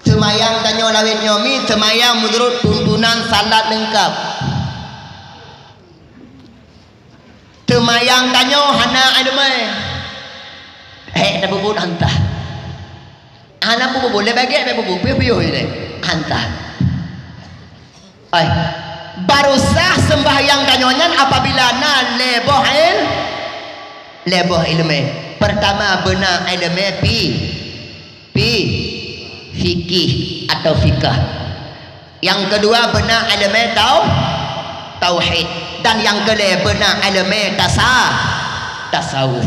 Seumayang tanyoe lawét nyoe mi, seumayang meunurot tuntunan salat leungkab. Seumayang tanyoe hana ileumèe. Hék tapeubuet hantah. Hana peubuet, lé bagét bèk peubuet, piôh-piôh ilèe. Hantah. Ai, baru sah seumbahyang tanyoe nyan apabila na lhèe boh il-, lhèe boh ileumèe. Pertama, beuna ileumèe pi-, pi-, fikih atau fikah. Nyang keudua, beuna ileumèe tau-, tauhid. Dan nyang keulhèe, beuna ileumèe tasa-, tasawuf.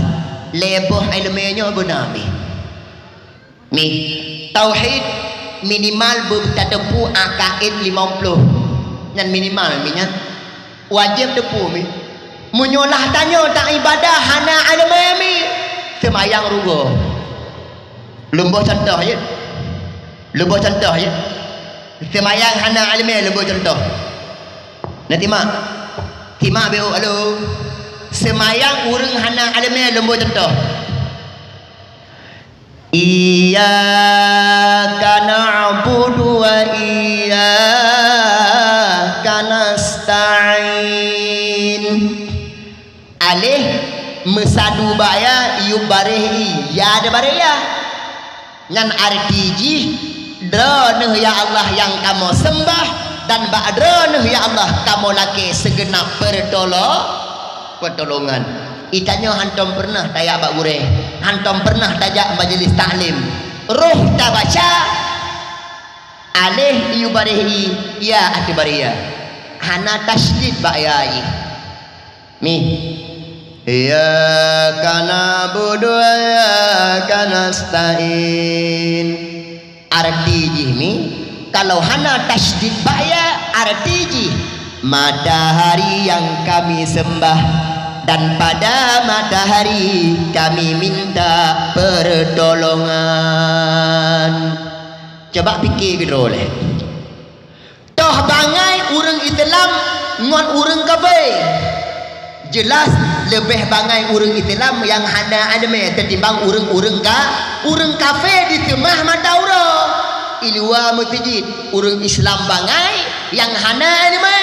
Lhèe boh ileumèe nyoe beuna pih. Mi, tauhid minimal beutateupeue akaid limong ploh. Nyan minimal mi nyan. Wajéb teupeue mi. Meunyoe lah tanyoe taibadah hana ileumèe mi, seumayang rugoe. Lôn boh cuntoh jeuet. Lôn boh cuntoh jeuet. Seumayang hana ileumèe lôn boh cuntoh. Na timak. Timak beuh alo. Seumayang ureueng hana ileumèe lôn boh cuntoh. Iyyaka na'budu wa iyyaka nasta'in. Aléh meusadu bak ya, yub baréh i, ya di baréh ya. Nyan arti jih, Droeneuh ya Allah nyang kamoe seumbah, dan bak Droeneuh ya Allah kamoe lakée sigeunab peurtolo-, peurtolongan. Geutanyoe hántom peureunah tajak bak gurée, hántom peureunah tajak majelis taklim. Roh tabaca, aléh i u baréh i, ya ateueh baréh ya. Hana tasydid bak ya jih. Mi. Iyyaka na'budu wa iyyaka nasta'in. Arti Arti jih mi, kalau hana tasydid ba ya, arti jih, "Matahari yang kami sembah, dan pada matahari kami minta pertolongan." Coba pikir keudroe lé. Toh bangai ureuëng Islam ngon ureuëng kafé. Jeulaih leubeh bangai ureuëng Islam nyang hana iéleumé teutimbang ureuëng-ureuëng ka, ureuëng kafé diseumah mata uroe. I luwa meuseujid ureuëng Islam bangai nyang hana iéleumé,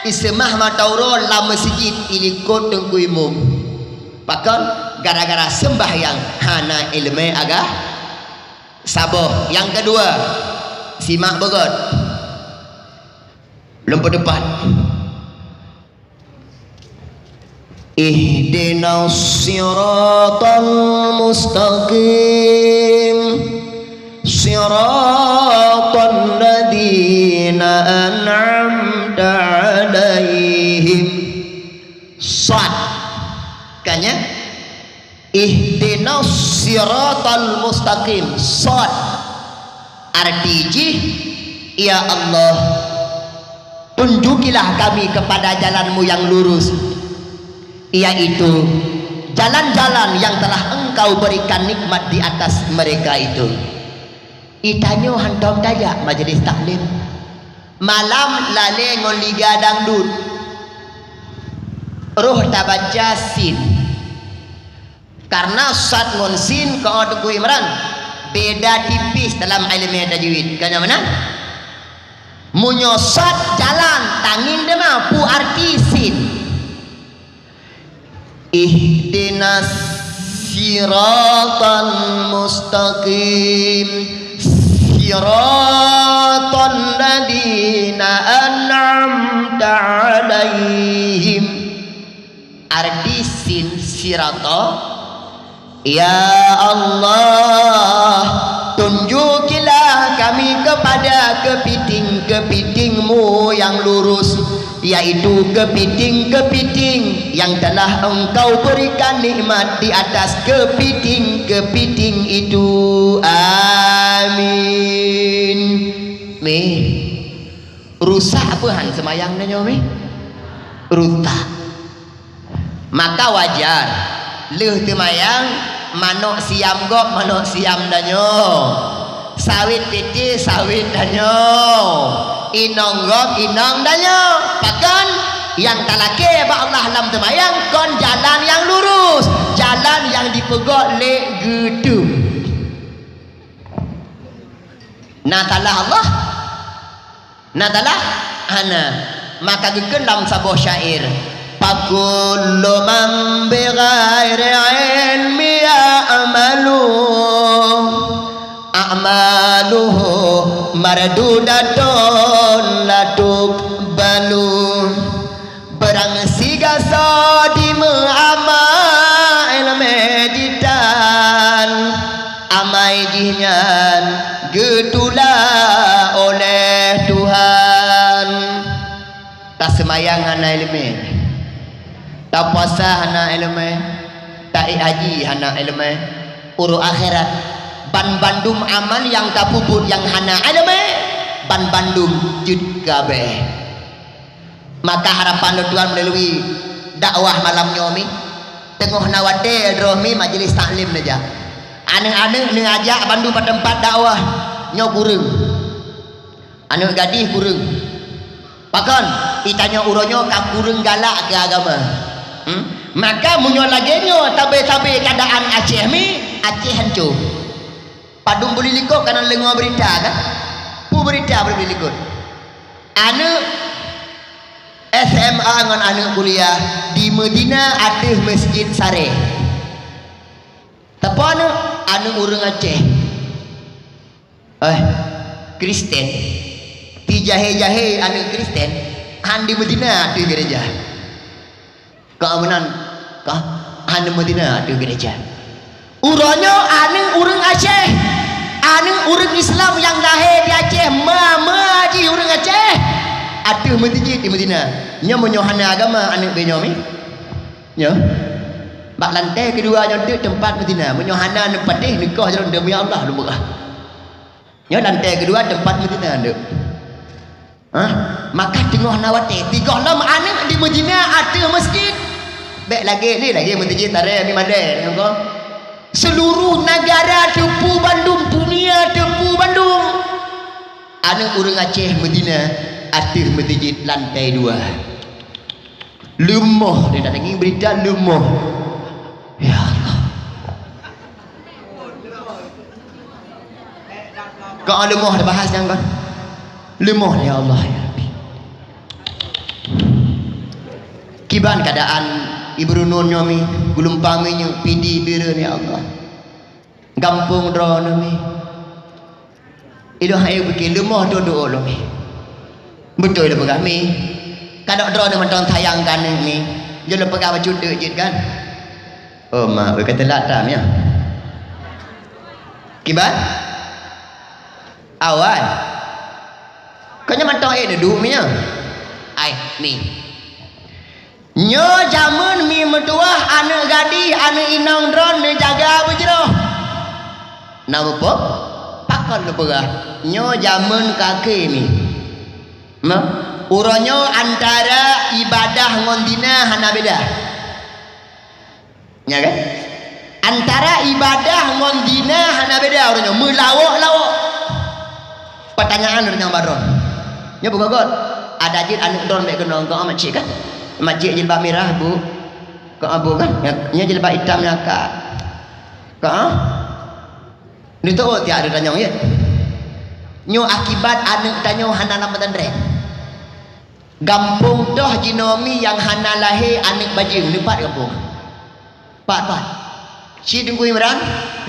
iseumah mata uroe lam meuseujid ilikot teungku imum. Pakon? Gara-gara seumbahyang hana iéleumé agam. Saboh. Nyang keudua, simak beugöt. Lôn peuteupat. Ihdinas siratal mustaqim. Siratal ladzina an'amta 'alaihim. Shad. Kan ya? Ihdinas siratal mustaqim. Shad. Arti jih, "Ya Allah, tunjukilah kami kepada jalan-Mu yang lurus, yaitu jalan-jalan yang telah Engkau berikan nikmat di atas mereka itu." Itanyoe hantom tajak majelis taklim. Malam lalé ngon liga dangdut. Roh tabaca sin. Karena shad ngon sin, keu Teungku Imran, beda tipis dalam iéleumé tajwid. Kan nyan meunan? Meunyoe shad jalan, tangieng teuma peue arti sin. Ihdinas siratal mustaqim. Siratal ladzina an'amta 'alaihim. Arti sin sirata, "Ya Allah, tunjukilah kami kepada keupiting-keupiting-Mu yang lurus, yaitu keupiting-keupiting yang telah Engkau berikan nikmat di atas keupiting-keupiting itu." Amin. Meh. Rusak apa han seumayang tanyoe meh? Rusak. Maka wajar, lheueh teumayang, manök siam gob, manök siam tanyoe. Sawét piti, sawét tanyoe. Inong gob, inong tanyoe. Pakon? Nyang talakée bak Allah lam teumayang kon jalan nyang lurus, jalan nyang dipeugöt lé geuteum. Na salah Allah? Na salah? Hana. Maka geukheun lam saboh syair, "Fakullu man bighairi ilmi ya'malu, a'maluhu mardudatun la tuqbalu." Beurang sigasoe dimeuama iéleumé ditan, amai jihnyan geutula oleh Tuhan. Taseumayang hana iéleumé, tapuasa hana iéleumé, taék haji hana iéleumé, uroe akhirat banbandum amal nyang tapeubuet nyang hana iéleumé, banbandum jeuet keu abée. Maka harapan lôn tuan meulalu dakwah malam nyoe mi, teungoh na watée droe mi majelis taklim neujak. Aneuëk-aneuëk neuajak bandum bak teumpat dakwah nyoe kureueng. Aneuëk gadih kureueng. Pakon? Itanyoe uroe nyoe ka kureueng galak keu agama. Hmm? Maka meunyoe lagée nyoe sabe-sabe keuadaan Aceh mi, Aceh hanco. Padum buleuen likot kana deungoe beurita kan? Peue beurita padum buleuen likot? Aneuëk S M A ngon aneuëk kuliah di Madinah ateueh Masjid Sarée. Teupeu aneuëk, aneuëk ureuëng Aceh. Eh, Kristen. Pi jahé-jahé aneuëk Kristen, han di Madinah ateueh gereja. Ka meunan, ka hana Madinah ateueh gereja. Uroe nyoe aneuëk ureuëng Aceh, aneuëk ureuëng Islam nyang lahé di Aceh, ma-ma jih ureuëng Aceh, ateueh meuseujid di Madinah. Nyoe meunyoe hana agama aneuëk beunyoe mi? Nyoe. Bak lantai keudua nyoe teuk teumpat Madinah. Meunyoe hana neupatéh neukoh jaroe demi Allah lôn peugah. Nyoe lantai keudua teumpat meuzina deuek. Hah? Maka teungoh na watée tigoh lom aneuëk di Madinah ateueh masjid. Bék lagée lé lagée meuseujid taré mi madé nyang ko. Seuluruh nagara teupeue bandum, dunia teupeue bandum. Aneuëk ureuëng Aceh Madinah ateueh meuseujid lantai dua. Leumoh, dia tak dengar berita leumoh. Ya Allah. Kau leumoh dah bahas nyang kan? Leumoh, ya Allah, ya Rabbi. Kiban keadaan Ibu Runun nyomi, gulumpang minyeuk, pidi bireuen, ya Allah. Gampông droeneuh mi. Ilôn hai beuki leumoh dua-dua lôn mi. Beutôi lôn peugah mi. Kadok droeneuh mantong sayang keu aneuëk mi. Jeuet lôn peugah bacut deuk jeuet kan? Oh mak, beuka teulat tam ya. Kiban? Awai. Kau nyoe mantong eh neuduek mi nyoe. Ai, mi. Nyoe jameun mi meutuwah aneuëk gadih aneuëk inong droen neujaga beujroh. Na muphom? Pakon lôn peugah? Nyoe jameun kakée mi. Meuh, uroe nyoe antara ibadah ngon zina hana beda. Nya kan? Antara ibadah ngon zina hana beda uroe nyoe, meulawok-lawok. Pertanyaan uroe nyoe baroe. Nyoe buka got. Ada jeuet aneuëk droen bék keunong keu macik kan? Macik jilbab mirah, Bu. Keu abu kan? Nya, nya jilbab itam nya ka. Ka? Ni tu tiak ada tanyong ya. Nyoe akibat aneuëk tanyoe hana lam pesantren. Gampông toh jinoe mi nyang hana lahé aneuëk bajeueng neupat gampông. Pat-pat. Cit Teungku Imran,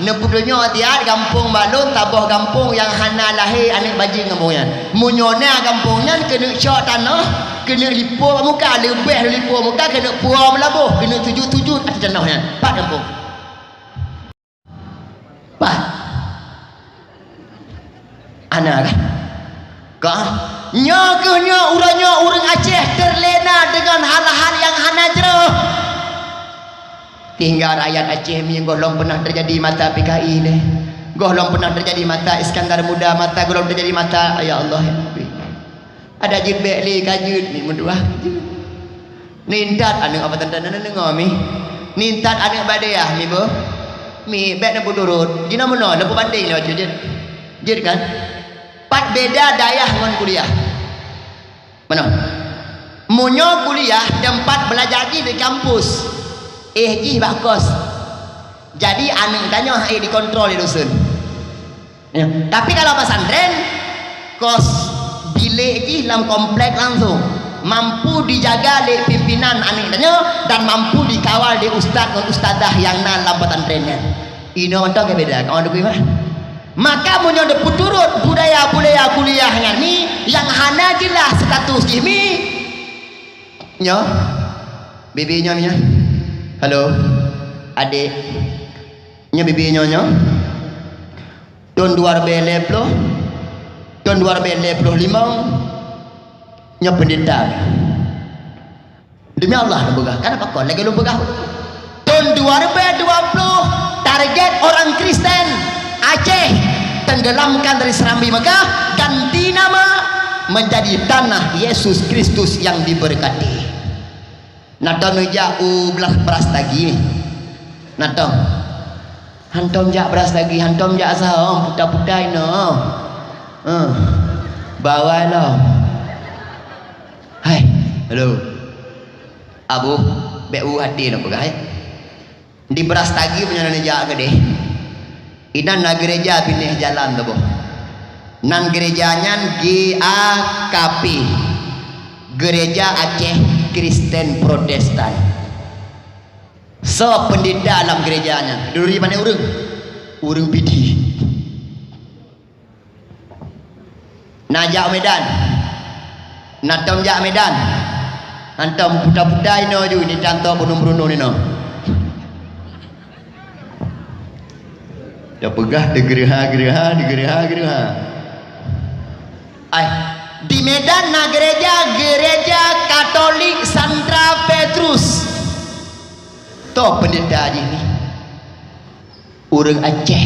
neupeutunyok tiat gampông balon saboh gampông nyang hana lahé aneuëk bajeueng gampông nyan. Meunyoe na gampông nyan keuneuk cok tanoh, keuneuk lipôh bak muka, leubeh lipôh muka keuneuk puwoe meulaboh, keuneuk sujut-sujut ateueh tanoh nyan. Pat gampông. Pat. Ana kan? Ka? Nyoe keuh nyoe uroe nyoe ureuëng Aceh terlena dengan hal-hal yang hana jroh. Tinggal rakyat Aceh mi gohlom pernah terjadi masa P K I lé. Gohlom pernah terjadi masa Iskandar Muda, masa gohlom terjadi masa, ya Allah, ya Rabbi. Ada jeuet bék lé ka jeuet mi meutuwah. Nintat aneuëk apa tanda na deungoe mi. Nintat aneuëk badéah mi boh. Mi bék neupeuturot. Jinoe meunoe neupeubandeng lewat jeuet. Jeuet kan? Pat beda dayah ngon kuliah. Meunoe. Meunyoe kuliah teumpat beulajar jih di kampus. Eh jih bak kos. Jadi aneuëk tanyoe hai dikontrol lé dosen. Ya. Tapi kalau pesantren, kos bilék jih lam komplek langsung, mampu dijaga lé pimpinan aneuëk tanyoe dan mampu dikawal lé ustaz ngon ustazah nyang na lam pesantren nyan. Inoe mantong ka beda, kawan dukui mah. Maka meunyoe neupeuturot budaya-budaya kuliah nyan mi, nyang hana jeulaih status jih mi, nyoe, bibi nyoe mi nyoe. Halo, adek. Nyoe bibi nyoe nyoe. Thon dua ribèe lhèe ploh, thon dua ribèe lhèe ploh limong, nyoe peundeta. Demi Allah lôn peugah, kana pakon lagèe lôn peugah. Thon dua ribèe dua ploh, target orang Kristen Aceh tenggelamkan dari Serambi Mekah, ganti nama menjadi tanah Yesus Kristus yang diberkati. Na tom neujak u blah Brastagi. Na tom. Hantom jak Brastagi, hantom jak saom, puta-puta inoe. Huh. Bawai lom. Hai, halo. Abu, bèk u hati lôn peugah, eh. Di Brastagi meunyoe neujak keudeh. Inan na gereja binéh jalan tuboh. Nan gereja nyan G A K P, Gereja Aceh Kristen Protestan. Soe peundeta lam gereja nyan? Duri pane ureuëng? Ureuëng Pidie. Na jak Medan. Na tom jak Medan. Hantom puta-puta inoe ju, ni tanto bunoe-bunoe inoe. Tapeugah teugeureuha-geureuha, teugeureuha-geureuha. Ai, di Medan na gereja, Gereja Katolik Santa Petrus. Toh peundeta jih ni? Ureuëng Aceh.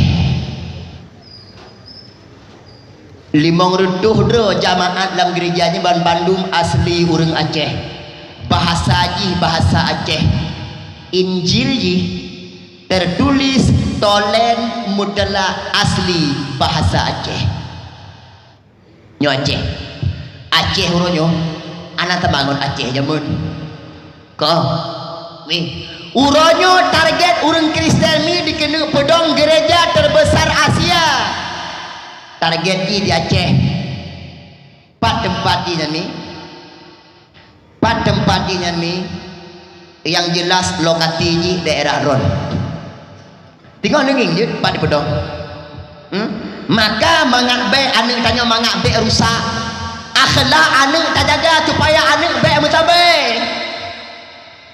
Limong reutôh droe jamaat lam gereja nyoe ban bandum asli ureuëng Aceh. Bahasa jih bahasa Aceh. Injil jih tertulis tolen mutlak asli bahasa Aceh. Nyoe Aceh. Aceh uroe nyoe, hana sama ngon Aceh jameun. Ka. Weh. Uroe nyoe target ureuëng Kristen mi dikeuneuk peudong gereja terbesar Asia. Target jih di Aceh. Pat teumpat jih nyan mi? Pat teumpat jih nyan mi? Nyang jelas lokasi jih daerah droen. Teungoh neungieng jeuet pat dipeudong. Hmm? Maka mangat bék aneuëk tanyoe mangat bék rusak. Akhlak aneuëk tajaga supaya aneuëk bék meutabé.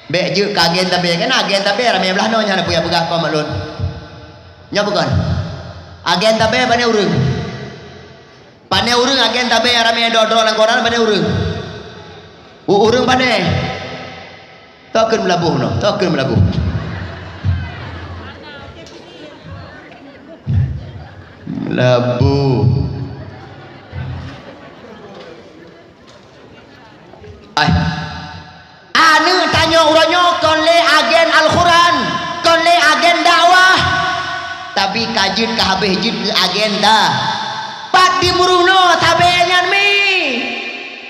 Bék jeuet keu agen tabé, kan agen tabé ramé blaih noe nyan peue nyang peugah kon mak lôn. Nyoe bukon. Agen tabé pane ureuëng. Pane ureuëng agen tabé ramé droe-droe lam koran pane ureuëng. U ureuëng pane. Toh kheun meulaboh noh, toh kheun meulaboh. Meulaboh. Ai. Aneuëk tanyoe uroe nyoe kon lé agen Al-Quran, kon lé agen dakwah, tapi ka jeuet ka habéh jeuet keu agen da. Pat dimeurunoe tabé nyan mi?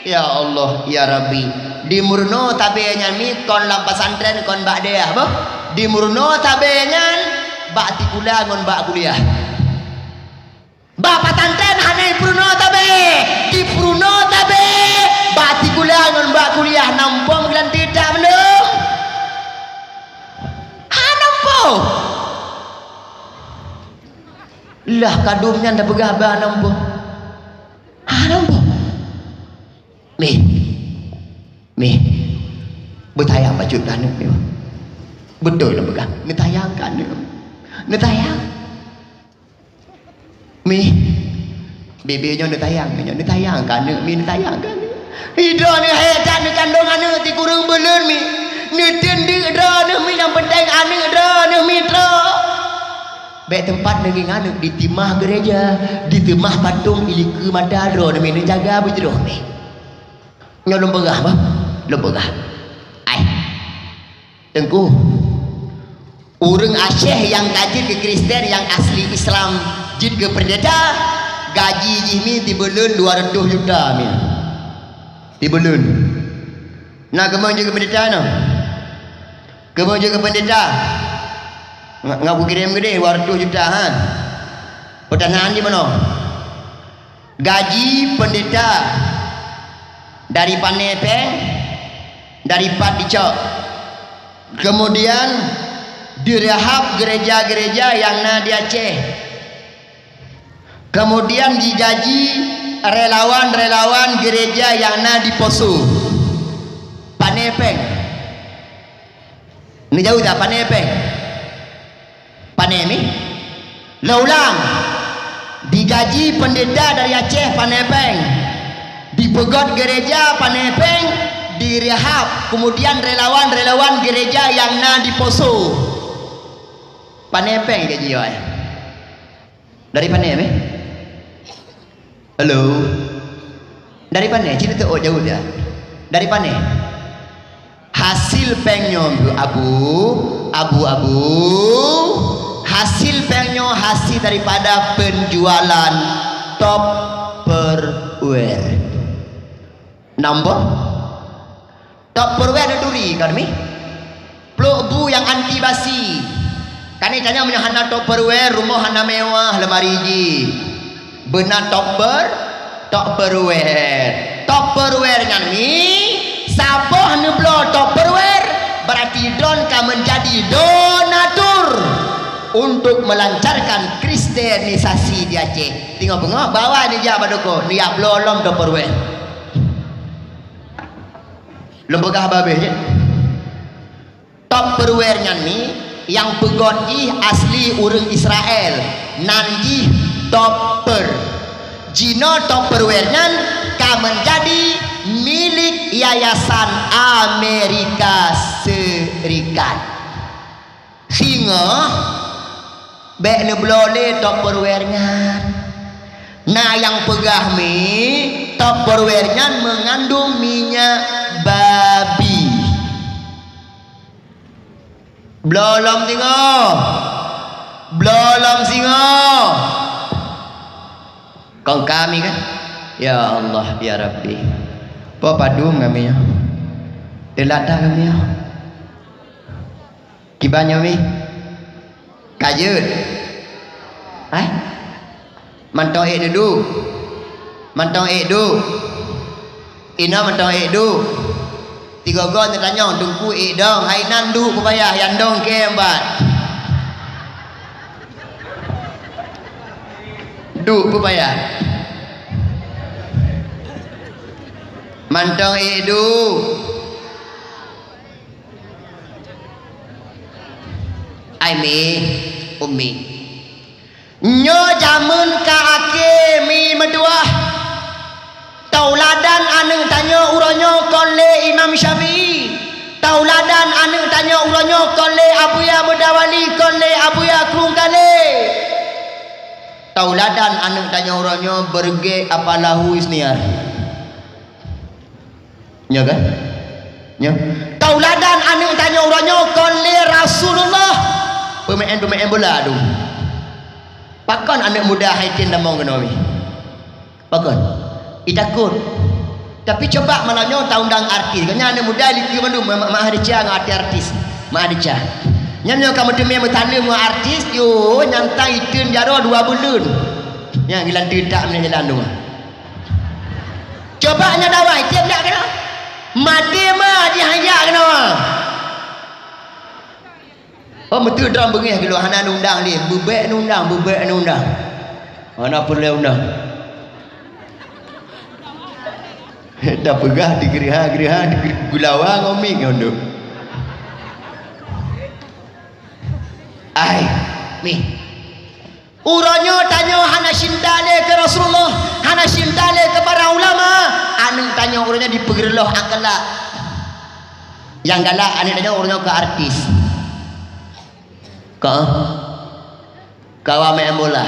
Ya Allah, ya Rabbi, dimeurunoe tabé nyan mi kon lam pesantren kon bak dayah boh. Dimeurunoe tabé nyan bak sikula ngon bak kuliah. Bak pesantren hana jipeurunoe tabé, jipeurunoe tabé bak sikula ngon bak kuliah. Namphom geulanteue that mandum? Hana namphom. Lah kadum nyan tapeugah bak namphom. Hana namphom. Mih. Mih. Beutayang bacut keu aneuëk nyoe. Beutôi lôn peugah, neutayang keu aneuëk. Neutayang. Mih, bebe nyoe neutayang, nyoe neutayang keu aneuëk, mi neutayang keu aneuëk. Idroe neuhai that neukandong aneuëk sikureueng buleuen mi. Neuteun deuk droeneuh mi, nyang peunteng aneuëk droeneuh mi troh. Bék teumpat neungieng aneuëk diteumah gereja, diteumah patong ilikeu mata droeneuh mi, neujaga beujroh mi. Nyoe lôn peugah bah, lôn peugah. Ai. Teungku, ureuëng Aceh nyang ka jeuet keu Kristen nyang asli Islam jeuet keu peundeta, gaji jih mi tibuleuen dua reutôh juta mi. Tibuleuen. Na keumong jeuet keu peundeta na? Keumong jeuet keu peundeta? Nga-, ngat kukirém keudeh dua reutôh juta ha. Peutanyaan jih meunoe. Gaji peundeta dari pane péng, dari pat dicok. Keumudian direhab gereja-gereja nyang na di Aceh. Keumudian jigaji relawan-relawan gereja nyang na di Poso. Pane péng. Neujaweueb that pane péng? Pane mi? Lôn ulang. Digaji peundeta dari Aceh pane péng. Dipeugot gereja pane péng, direhab, keumudian relawan-relawan gereja nyang na di Poso. Pane péng gaji awai. Dari pane mi? Halo. Dari pane? Cit teuôt jaweueb dia. Dari pane? Hasil péng nyoe, Abu, Abu, Abu, hasil péng nyoe hasil daripada penjualan Tupperware. Nambah? Tupperware neuturi kan mi? Plôk bu nyang anti basi. Kan tanyoe meunyoe hana Tupperware, rumoh hana mewah leumari jih. Beuna Tupper, Tupperware. Tupperware nyan mi, saboh neubloe Tupperware, berarti droen ka menjadi donatur untuk melancarkan kristenisasi di Aceh. Teungoh beungoh, bawa neujak bak toko, neujak bloe lom Tupperware. Lôn peugah babeh jih. Tupperware nyan mi, nyang peugot jih asli ureuëng Israel, nan jih Tupper. Jinoe Tupperware nyan ka menjadi milik Yayasan Amerika Serikat. Singoh, bék neubloe lé Tupperware nyan. Na nyang peugah mi, Tupperware nyan meungandong minyak babi. Bloe lom singoh. Bloe lom singoh. Kon kami kan? Ya Allah, ya Rabbi. Po padum kami nyoe. Teulat dah kami nyoe. Kiban nyoe mi. Ka jeuet. Hai? Mantong ék duek. Mantong ék duek. Inoe mantong ék duek. Tigoe-goe neutanyong, "Teungku ék dong?" Hai nan duek peupayah, nyang dong kém bat. Duek peupayah. Mantong ék duek. Ai mi, umi. Nyoe jameun ka akhé mi meutuwah. Tauladan aneuëk tanyoe uroe nyoe kon lé Imam Syafi'i. Tauladan aneuëk tanyoe uroe nyoe kon lé Abuya Mudawali, kon lé Abuya Krueng Kalé. Tauladan aneuëk tanyoe uroe nyoe beureuguek Apalahu Isniar. Nyoe kan? Nyoe. Tauladan aneuëk tanyoe uroe nyoe kon lé Rasulullah. Peumaén-peumaén bola tu. Pakon aneuëk muda hai tem tamong keunoe mi? Pakon? Itakot. Tapi coba malam nyoe taundang artis. Nyan aneuëk muda likot mandum ma-, ma-, meuhadéh ngon artis-artis. Meuhadéh. Nyan nyoe ka meuteumé meutaleuem ngon artis, yo, nyan tan iteun jaroe dua buleuen. Nyan geulanteue tak meunan jalan tu. Coba nyan dawai, tiep jak keunoe. Maté ma jih hai jak keunoe. Oh, meuteue droe beungéh geuluh hana neundang lé, beubek neundang, beubek neundang. Hana peureulée undang. Tapeugah digeureuha-geureuha, digeureuha gulawa ngon mi ngon dok. Ai, mi. Uroe nyoe tanyoe hana cinta lé keu Rasulullah, hana cinta lé keu para ulama, aneuëk tanyoe uroe nyoe dipeugeureulôh akhlak. Nyang galak aneuëk tanyoe uroe nyoe keu artis. Keu, keu awak main bola.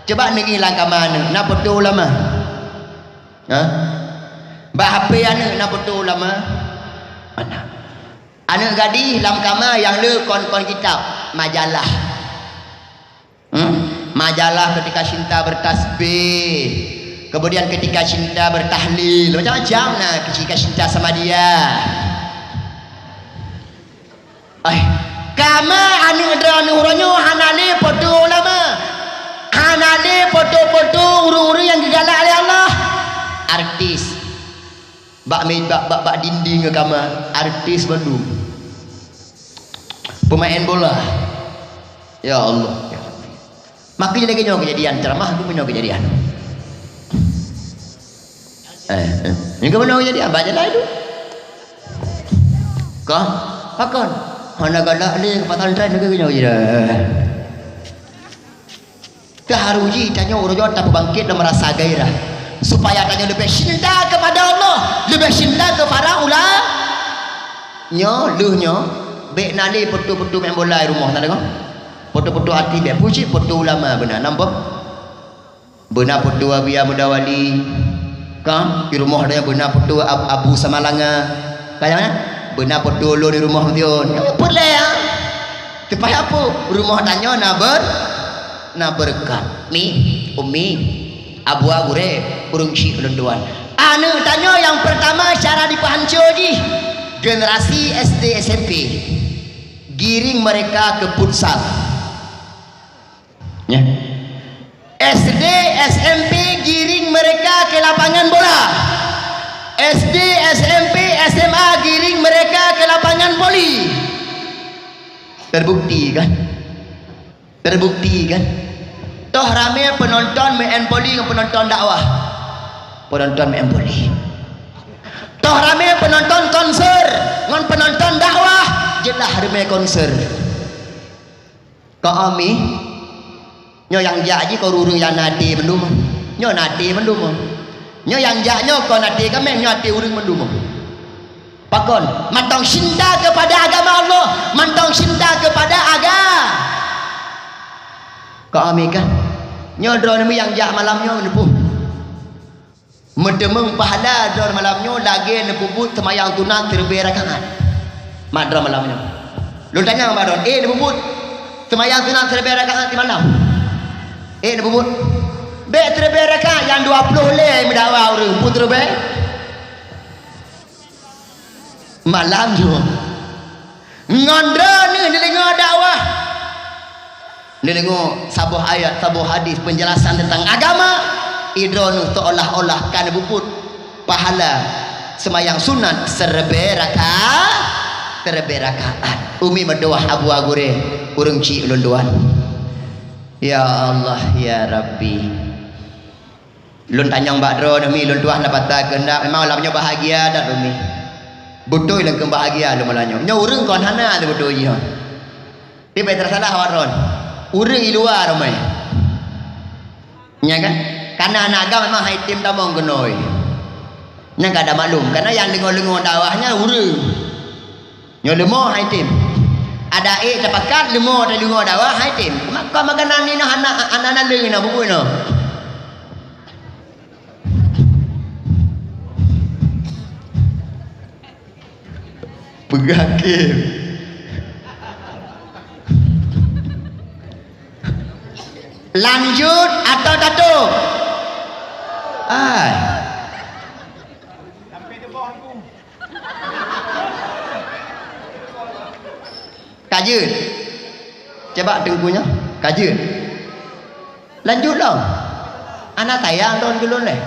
Coba niki lam kama aneuëk, na foto ulama? Ha? Bak H P aneuëk na foto ulama? Mana? Aneuëk gadih lam kama nyang le kon-kon kitab, majalah. Hmm? Majalah Ketika Cinta Bertasbih, kemudian Ketika Cinta Bertahlil, macam-macam na Ketika Cinta Sama Dia. Ai, kama aneuëk droeneueh uroe nyoe hana lé foto ulama, hana lé foto-foto ureuëng-ureuëng nyang geugalak lé Allah, artis. Bak me-, bak, bak, bak dinding kama artis bandum. Pemain bola. Ya Allah, ya Rabbi. Maka jadi lagée nyoe keujadian, ceramah aku punya keujadian. Eh, eh. Nyang keunoe keujadian, bak jalan itu. Kah? Pakon? Hana galak lé ke pesantren lagée nyoe keujadian. Teuharui jih tanyoe uroe nyoe tapeubangkét dan meurasa gairah, supaya tanyoe leubeh cinta keupada Allah, leubeh cinta keu para ula-, nyoe, lheueh nyoe, bék na lé foto-foto main bola di rumoh, na deungoe? Foto-foto artis bék, puji foto ulama beuna, nampak? Beuna foto Abuya Mudawali, ka? Di rumoh tanyoe beuna foto Ab-, Abu Samalanga, ka nyan? Beuna foto lôn di rumoh meution, nyoe peureulée, ha? Teupaih apa? Rumoh tanyoe na ber-, na beureukat. Mi, Umi, Abuya gurée, ureuëng chik ulôn tuan. Aneuëk tanyoe nyang peurtama cara dipeuhanco jih, generasi S D S M P. Giring mereka ke futsal. Ya. S D S M P giring mereka ke lapangan bola. S D S M P S M A giring mereka ke lapangan voli. Terbukti kan? Terbukti kan? Toh ramé penonton main voli ngon penonton dakwah. Penonton main voli. Toh ramé penonton konser ngon penonton dakwah, jeulaih ramé konser. Keu ami, nyoe nyang jak jih kon ureuëng nyang na até mandum. Nyoe na até mandum. Nyoe nyang jak nyoe kon até kaméng, nyoe até ureuëng mandum. Pakon? Mantong cinta kepada agama Allah, mantong cinta kepada aga-, keu ami kan? Nyoe droeneuh nyang jak malam nyoe neupeubuet. Meuteumeung pahala droeneuh malam nyoe lagée neupeubuet seumayang sunat sireubée rakaat. Mat droeneuh malam nyoe. Lôn tanyong bak droeneuh, ék neupeubuet seumayang sunat sireubée rakaat simalam? Ék neupeubuet? Bék sireubée rakaat, nyang dua ploh lhée meudakwah ureuëng, peue sireubée? Malam nyoe. Ngon droeneuh neudeungoe dakwah, neudeungoe saboh ayat, saboh hadis peunjelasan teuntang agama, i droeneuh seolah-olah ka neupeubuet pahala seumayang sunat sireubée raka-, sireubée rakaat. Umi meudoá, Abu Agurée, ureuëng chik ulôn tuan. Ya Allah, ya Rabbi. Lôn tanyong bak droeneuh mi, lôn tuah na pata keuheundak. Memang lam nyoe bahagia that umi. Beutôi lôn keu bahagia lôn malam nyoe. Nyoe ureuëng kon hana lé beutôi jih. Tapi bèk teusalah awak droen. Ureuëng i luwa ramai. Nya kan? Karena aneuk agam memang hai tem tamong keunoe. Nyang ka ada maklum. Karena nyang deungoe-deungoe dakwah nyan ureuëng. Nyoe leumo hai tem. Ada ék tapakat leumo tadeungoe dakwah hai tem. Maka makanan ni noh anak, anak-anak leueng noh bubui noh. Peugah keu. Lanjut atau tatup? Ai. Ka jeuet. Coba teungku nyoe. Ka jeuet. Lanjut lom. Aneuk sayang droen keu lôn lé.